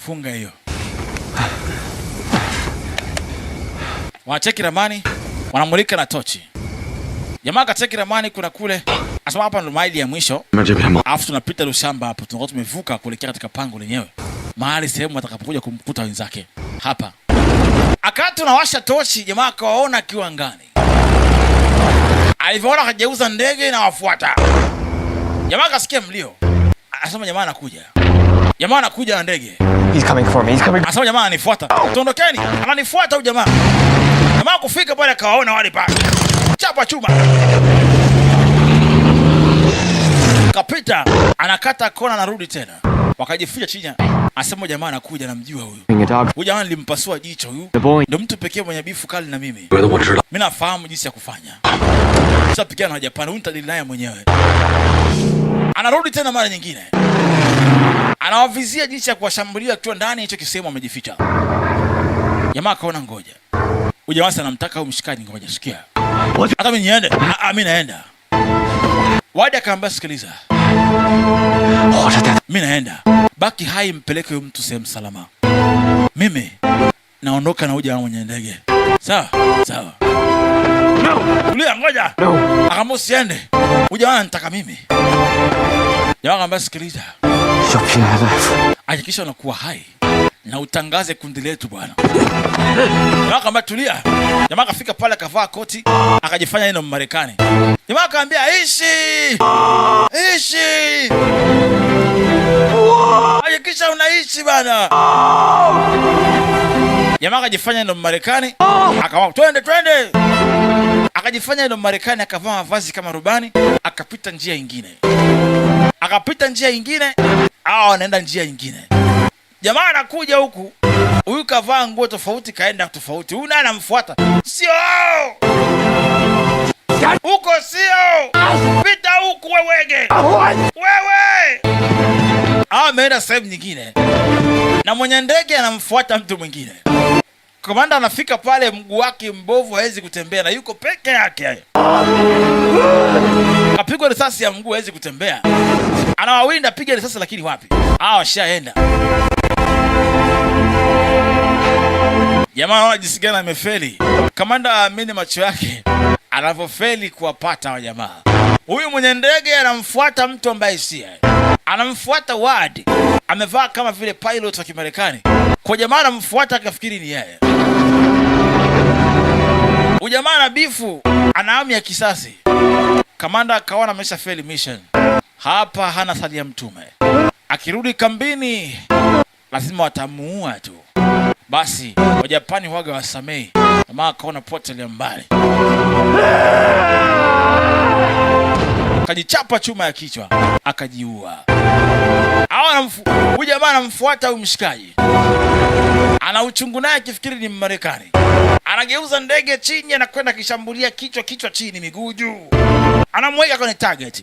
Funga hiyo. Wanacheki ramani, wanamulika na tochi. Jamaa akacheki ramani, kuna kule, asema hapa ndo maili ya mwisho, 这片吗？ alafu tunapita Lushamba hapo, tunakuwa tumevuka kuelekea katika pango lenyewe, mahali sehemu atakapokuja kumkuta wenzake hapa. Akati unawasha tochi, jamaa akawaona akiwa angani. Alivyoona akageuza ndege na wafuata. Jamaa akasikia mlio, asema jamaa anakuja, jamaa anakuja na ndege. He's coming for me. He's coming. Anasema jamaa ananifuata, tuondokeni, ananifuata huyu jamaa. Jamaa kufika pale akawaona wale pale, chapa chuma, kapita, anakata kona, anarudi tena, wakajificha chini. Asema jamaa anakuja, namjua huyu. Being a dog. Huyu jamaa nilimpasua jicho huyu, The boy. ndio mtu pekee mwenye bifu kali na mimi. 觉得我知道， Mimi nafahamu jinsi ya kufanya. Sasa pigana na Japani, huyu nitadili naye mwenyewe. Anarudi tena mara nyingine, anawavizia jinsi ya kuwashambulia akiwa ndani ya hicho kisehemu amejificha. Jamaa akaona ngoja, huyu jamaa sasa anamtaka huyu mshikaji, ngoja sikia, hata mimi niende. Ah, ah, mimi naenda. Wadi akaambia sikiliza, 火车带 mimi naenda, baki hai, mpeleke huyu mtu sehemu salama. Mimi naondoka na huyu jamaa mwenye ndege. Sawa sawa. Tulia, ngoja. Akaambia usiende, huyu jamaa ananitaka mimi. Jamaa akaambia sikiliza, 小皮还在。 hakikisha unakuwa hai na utangaze kundi letu bwana. Jamaa akaambia tulia. Jamaa akafika pale akavaa koti akajifanya yeye ndo Mmarekani. Jamaa akaambia ishi, ishi, hakikisha unaishi bana. Jamaa akajifanya ndo Mmarekani, akawa twende twende, akajifanya ndo Mmarekani, akavaa mavazi kama rubani, akapita njia ingine, akapita njia ingine, hawa wanaenda njia ingine. Jamaa anakuja huku, huyu kavaa nguo tofauti, kaenda tofauti, huyu naye anamfuata, sio huko, sio pita huku wewege, wewe. Hawa ameenda sehemu nyingine, na mwenye ndege anamfuata mtu mwingine. Komanda anafika pale, mguu wake mbovu, hawezi kutembea na yuko peke yake. Kapigwa risasi ya mguu, hawezi kutembea. Anawawinda, piga risasi, lakini wapi? Hawa washaenda. Jamaa anaona jinsi gani amefeli. Kamanda aamini macho yake anavyofeli kuwapata wa jamaa. Huyu mwenye ndege anamfuata mtu ambaye si anamfuata Ward, amevaa kama vile pilot wa Kimarekani. Kwa jamaa anamfuata akafikiri ni yeye. Huyu jamaa ana bifu, ana hamu ya kisasi. Kamanda akaona amesha feli mission. Hapa hana sali ya mtume. Akirudi kambini lazima watamuua tu. Basi Wajapani waga wasamei. Jamaa akaona potelea mbali, akajichapa chuma ya kichwa akajiua. Huyu jamaa anamfuata huyu mshikaji, ana uchungu naye akifikiri ni Mmarekani. Anageuza ndege chini, anakwenda akishambulia kichwa, kichwa chini, miguu juu, anamweka kwenye target,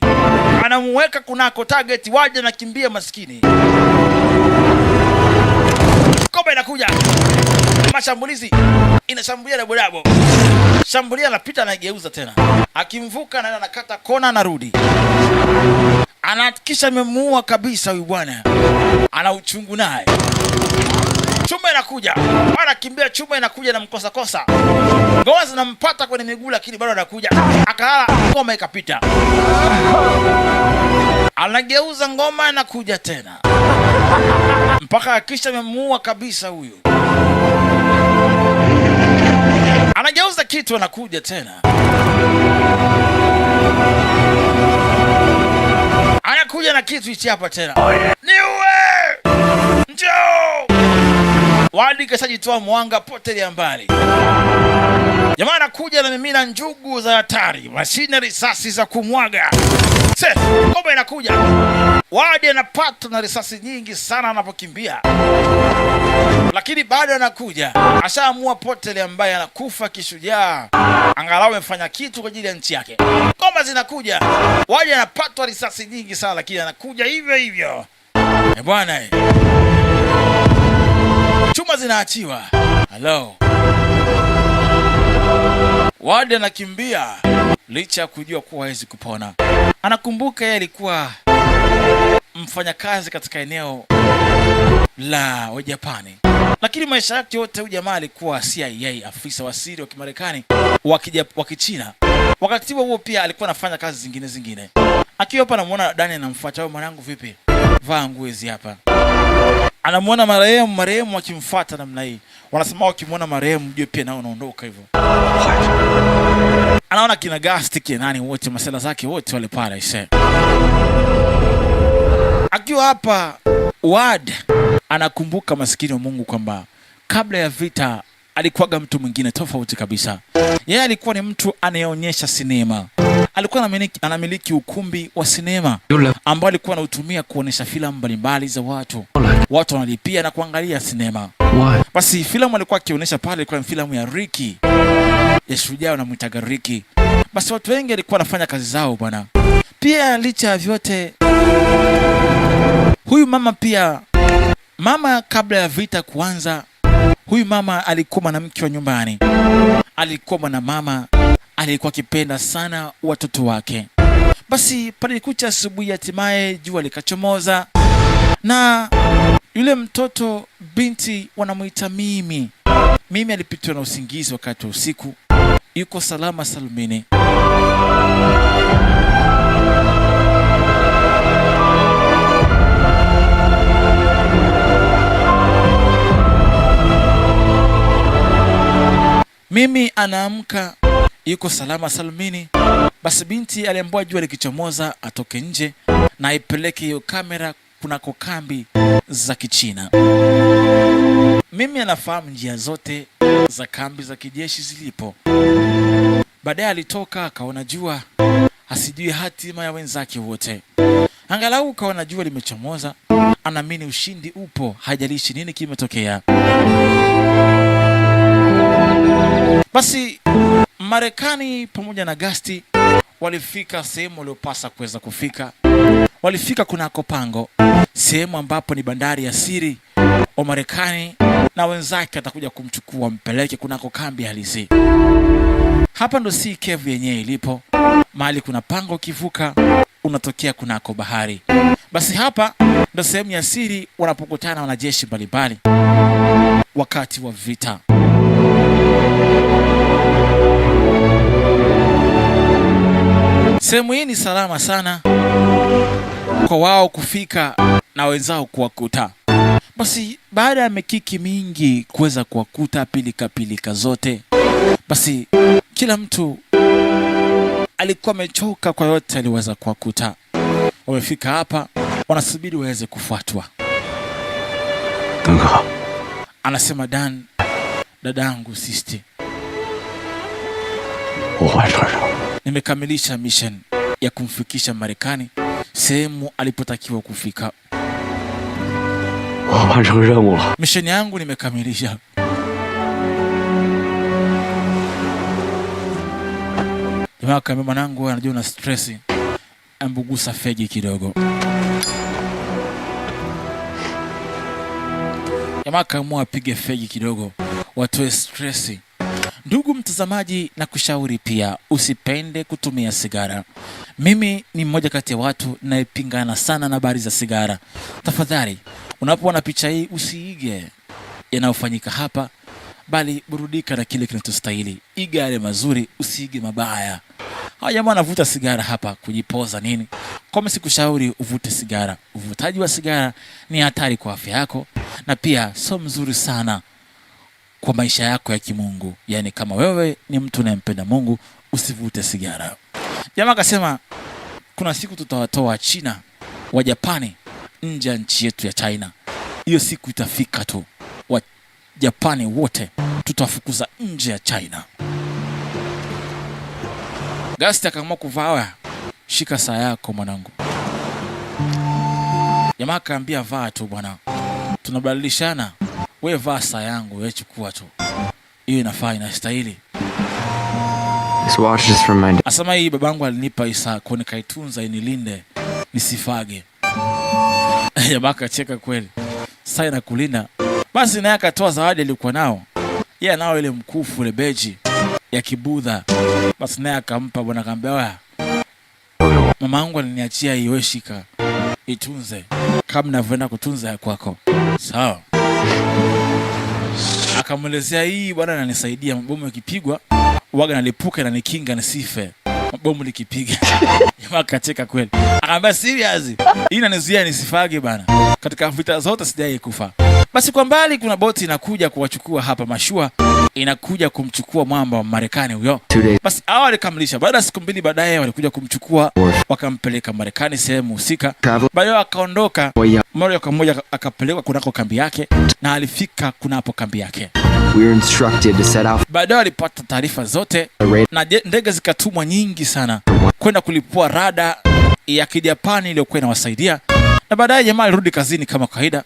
anamweka kunako target, waje anakimbia maskini. Kobe inakuja, mashambulizi inashambulia dabodabo, shambulia, anapita, anageuza tena, akimvuka anaenda anakata kona, anarudi, anahakikisha amemuua kabisa huyu bwana, ana uchungu naye. Chuma inakuja, anakimbia, chuma inakuja na mkosa kosa, ngoma zinampata kwenye miguu, lakini bado anakuja, akalala, ngoma ikapita, anageuza ngoma, inakuja tena mpaka hakikisha amemuua kabisa huyu. Anageuza kitu, anakuja tena, anakuja na kitu hichi hapa tena, niue, njoo. Wadi kashajitoa mwanga potelea mbali. Jamaa anakuja na mimina njugu za hatari, mashine, risasi za kumwaga. Se, ngoma inakuja. Wadi anapata na risasi nyingi sana anapokimbia, lakini bado anakuja. Ashaamua potelea ambaye anakufa kishujaa, angalau amefanya kitu kwa ajili ya nchi yake. Ngoma zinakuja, Wadi anapatwa risasi nyingi sana, lakini anakuja hivyo hivyo. Eh bwana, eh. Chuma zinaachiwa. Hello. Wadi anakimbia licha ya kujua kuwa hawezi kupona. Anakumbuka yeye alikuwa mfanyakazi katika eneo la Wajapani, lakini maisha yake yote huyu jamaa alikuwa CIA, afisa wa siri wa Kimarekani wa Kichina. Wakati huo huo pia alikuwa anafanya kazi zingine zingine. Akiwa hapa anamuona Dani anamfuata, "Wewe mwanangu vipi? Vaa nguo hizi hapa." Anamuona marehemu akimfuata namna hii. Wanasema wakimwona marehemu mjue pia nao unaondoka hivyo. Anaona kina Gasti kina nani wote masela zake wote wale pale ise. Akiwa hapa Ward anakumbuka masikini wa Mungu kwamba kabla ya vita alikuwaga mtu mwingine tofauti kabisa. Yeye alikuwa ni mtu anayeonyesha sinema. Alikuwa anamiliki ukumbi wa sinema ambao alikuwa anautumia kuonyesha filamu mbalimbali za watu. Watu wanalipia na kuangalia sinema. Why? Basi filamu alikuwa akionyesha pale ilikuwa ni filamu ya Ricky, ya shujaa wanamwitaga Ricky. Basi watu wengi alikuwa anafanya kazi zao bwana. Pia licha ya vyote, huyu mama pia, mama kabla ya vita kuanza, huyu mama alikuwa mwanamke wa nyumbani, alikuwa mwanamama, alikuwa akipenda sana watoto wake. Basi palikucha asubuhi, hatimaye jua likachomoza na yule mtoto binti wanamuita Mimi. Mimi alipitwa na usingizi wakati wa usiku, yuko salama salumini. Mimi anaamka yuko salama salumini. Basi binti aliambiwa jua likichomoza atoke nje na aipeleke hiyo kamera kunako kambi za Kichina. Mimi anafahamu njia zote za kambi za kijeshi zilipo. Baadaye alitoka akaona jua, asijui hatima ya wenzake wote. Angalau kaona jua limechomoza, anaamini ushindi upo, hajalishi nini kimetokea. Basi Marekani pamoja na Gasti walifika sehemu waliopasa kuweza kufika. Walifika kunako pango, sehemu ambapo ni bandari ya siri wa Marekani na wenzake atakuja kumchukua mpeleke kunako kambi halisi. Hapa ndo sea cave yenyewe ilipo, mahali kuna pango, ukivuka unatokea kunako bahari. Basi hapa ndo sehemu ya siri wanapokutana wanajeshi mbalimbali wakati wa vita. Sehemu hii ni salama sana kwa wao kufika na wenzao kuwakuta. Basi baada ya mikiki mingi kuweza kuwakuta pilika pilika zote, basi kila mtu alikuwa amechoka kwa yote aliweza kuwakuta. Wamefika hapa, wanasubiri waweze kufuatwa. 登哥， Anasema Dan, dadangu sisti, 我完成任务。 nimekamilisha mission ya kumfikisha Marekani sehemu alipotakiwa kufika. 我完成任务了。 Mission yangu nimekamilisha. Jamaa akaambia, mwanangu, wewe anajua una stress, ambugusa fegi kidogo. Jamaa akaamua apige fegi kidogo, watoe stress. Ndugu mtazamaji, na kushauri pia usipende kutumia sigara. Mimi ni mmoja kati ya watu nayepingana sana na habari za sigara. Tafadhali, unapoona picha hii usiige yanayofanyika hapa, bali burudika na kile kinachostahili. Iga yale mazuri, usiige mabaya. Hawa jamaa wanavuta sigara hapa kujipoza nini? Kwa sikushauri uvute sigara. Uvutaji wa sigara ni hatari kwa afya yako na pia sio mzuri sana kwa maisha yako ya kimungu. Yaani kama wewe ni mtu unayempenda Mungu, usivute sigara. Jamaa akasema kuna siku tutawatoa China wa Japani nje ya nchi yetu ya China. Hiyo siku itafika tu, wa Japani wote tutawafukuza nje ya China. Gasti akaamua kuvaa, shika saa yako mwanangu. Jamaa akaambia vaa tu bwana, tunabadilishana, we vaa saa yangu, we chukua tu, hiyo inafaa, inastahili. This watch is from my dad. Asema hii babangu alinipa hii saa kwa nikaitunza inilinde nisifage. Jamaa akacheka kweli, saa inakulinda. Basi naye akatoa zawadi alikuwa nao yeye, anao ile mkufu ile beji ya kibudha. Basi naye akampa bwana, akamwambia wewe, mama yangu aliniachia hii, wewe shika Itunze kama navyoenda kutunza ya kwako, sawa? Akamwelezea hii bwana, ananisaidia mabomu yakipigwa waga nalipuka na nikinga nisife mabomu likipiga. Jamaa akacheka kweli, akaambia serious, hii inanizuia nisifage bana, katika vita zote sijai kufa. Basi kwa mbali kuna boti inakuja kuwachukua hapa, mashua inakuja kumchukua mwamba wa Marekani huyo. 2 days. Basi hawa walikamilisha. Baada ya siku 2 baadaye walikuja kumchukua wakampeleka Marekani sehemu husika. Travel. Baadaye akaondoka Way up. moja kwa moja akapelekwa kunako kambi yake, na alifika kunapo kambi yake. We were instructed to set out Baadaye walipata taarifa zote the radar na ndege zikatumwa nyingi sana kwenda kulipua rada ya Kijapani iliyokuwa inawasaidia, na baadaye jamaa alirudi kazini kama kawaida.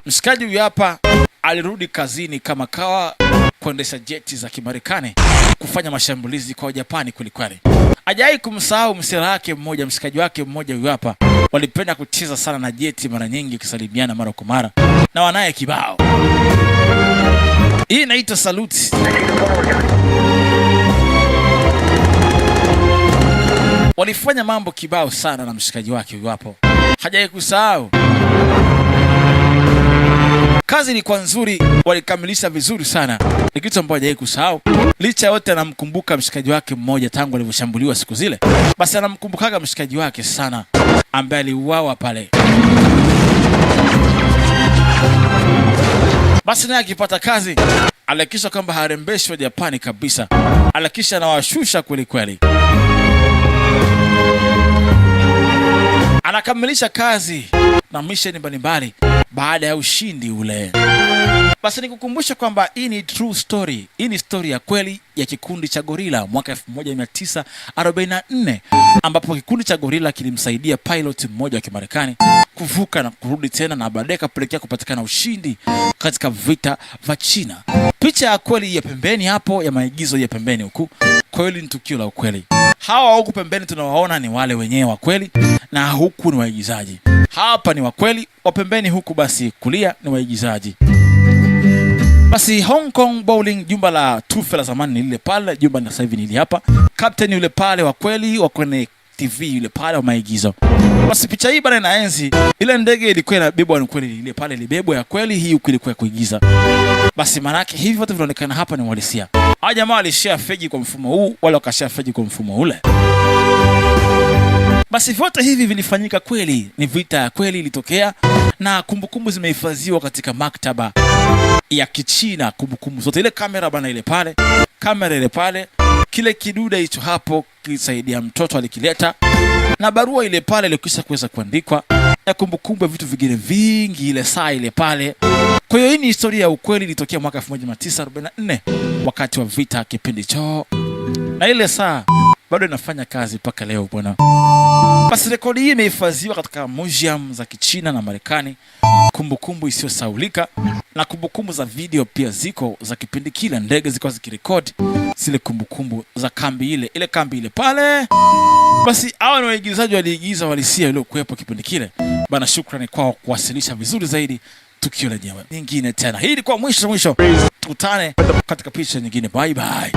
Mshikaji huyu hapa alirudi kazini kama kawa, kuendesha jeti za Kimarekani kufanya mashambulizi kwa Wajapani kwelikweli. Hajawahi kumsahau msela wake mmoja, mshikaji wake mmoja huyu hapa. Walipenda kucheza sana na jeti mara nyingi, wakisalimiana mara kwa mara na wanaye kibao. Hii inaitwa saluti. Walifanya mambo kibao sana na mshikaji wake huyu hapo, hajawahi kusahau. Kazi ilikuwa nzuri, walikamilisha vizuri sana, ni kitu ambacho hajawahi kusahau. Licha ya yote, anamkumbuka mshikaji wake mmoja tangu alivyoshambuliwa siku zile, basi anamkumbukaga mshikaji wake sana ambaye aliuawa pale. Basi naye akipata kazi alihakikisha kwamba harembeshi wa Japani kabisa, alihakikisha anawashusha kweli kweli. Anakamilisha kazi na misheni mbalimbali baada ya ushindi ule. Basi nikukumbusha kwamba hii ni true story. Hii ni story ya kweli ya kikundi cha Gorilla mwaka 1944 ambapo kikundi cha Gorilla kilimsaidia pilot mmoja wa Kimarekani kuvuka na kurudi tena na baadaye kapelekea kupatikana ushindi katika vita vya China. Picha ya kweli ya pembeni hapo ya maigizo ya pembeni huku, kweli ni tukio la ukweli. Hawa huku pembeni tunawaona ni wale wenyewe wa kweli, na huku ni waigizaji. Hapa ni wa kweli, wa pembeni huku basi kulia ni waigizaji. Basi Hong Kong Bowling, jumba la tufe la zamani ni lile pale, jumba la sasa hivi ni hili hapa. Captain yule pale wa kweli wa kwenye TV yule pale wa maigizo. Basi picha hii bana inaenzi ile ndege ilikuwa inabebwa ni kweli, ile pale ilibebwa ya kweli, hii huku ilikuwa ya kuigiza. Basi manake hivi vyote vinaonekana hapa ni uhalisia. Hawa jamaa walishare fegi kwa mfumo huu, wale wakashare fegi kwa mfumo ule. Basi vyote hivi vilifanyika kweli, ni vita ya kweli ilitokea, na kumbukumbu zimehifadhiwa katika maktaba ya Kichina. Kumbukumbu zote, ile kamera bana, ile pale, kamera ile pale, kile kidude hicho hapo kilisaidia mtoto alikileta, na barua ile pale ilikwisha kuweza kuandikwa, na kumbukumbu ya vitu vingine vingi, ile saa ile pale. Kwa hiyo hii ni historia ya ukweli, ilitokea mwaka 1944 wakati wa vita kipindi cho, na ile saa bado inafanya kazi mpaka leo bwana. Basi rekodi hii imehifadhiwa katika museum za Kichina na Marekani, kumbukumbu isiyosahaulika, na kumbukumbu za video pia ziko za kipindi kile, ndege zilikuwa zikirekodi zile kumbukumbu za kambi ile ile kambi ile pale. Basi hawa ni waigizaji waliigiza uhalisia uliokuwepo kipindi kile bana. Shukrani kwao kuwasilisha vizuri zaidi tukio lenyewe. Nyingine tena, hii ilikuwa mwisho mwisho, tukutane katika picha nyingine. Bye bye.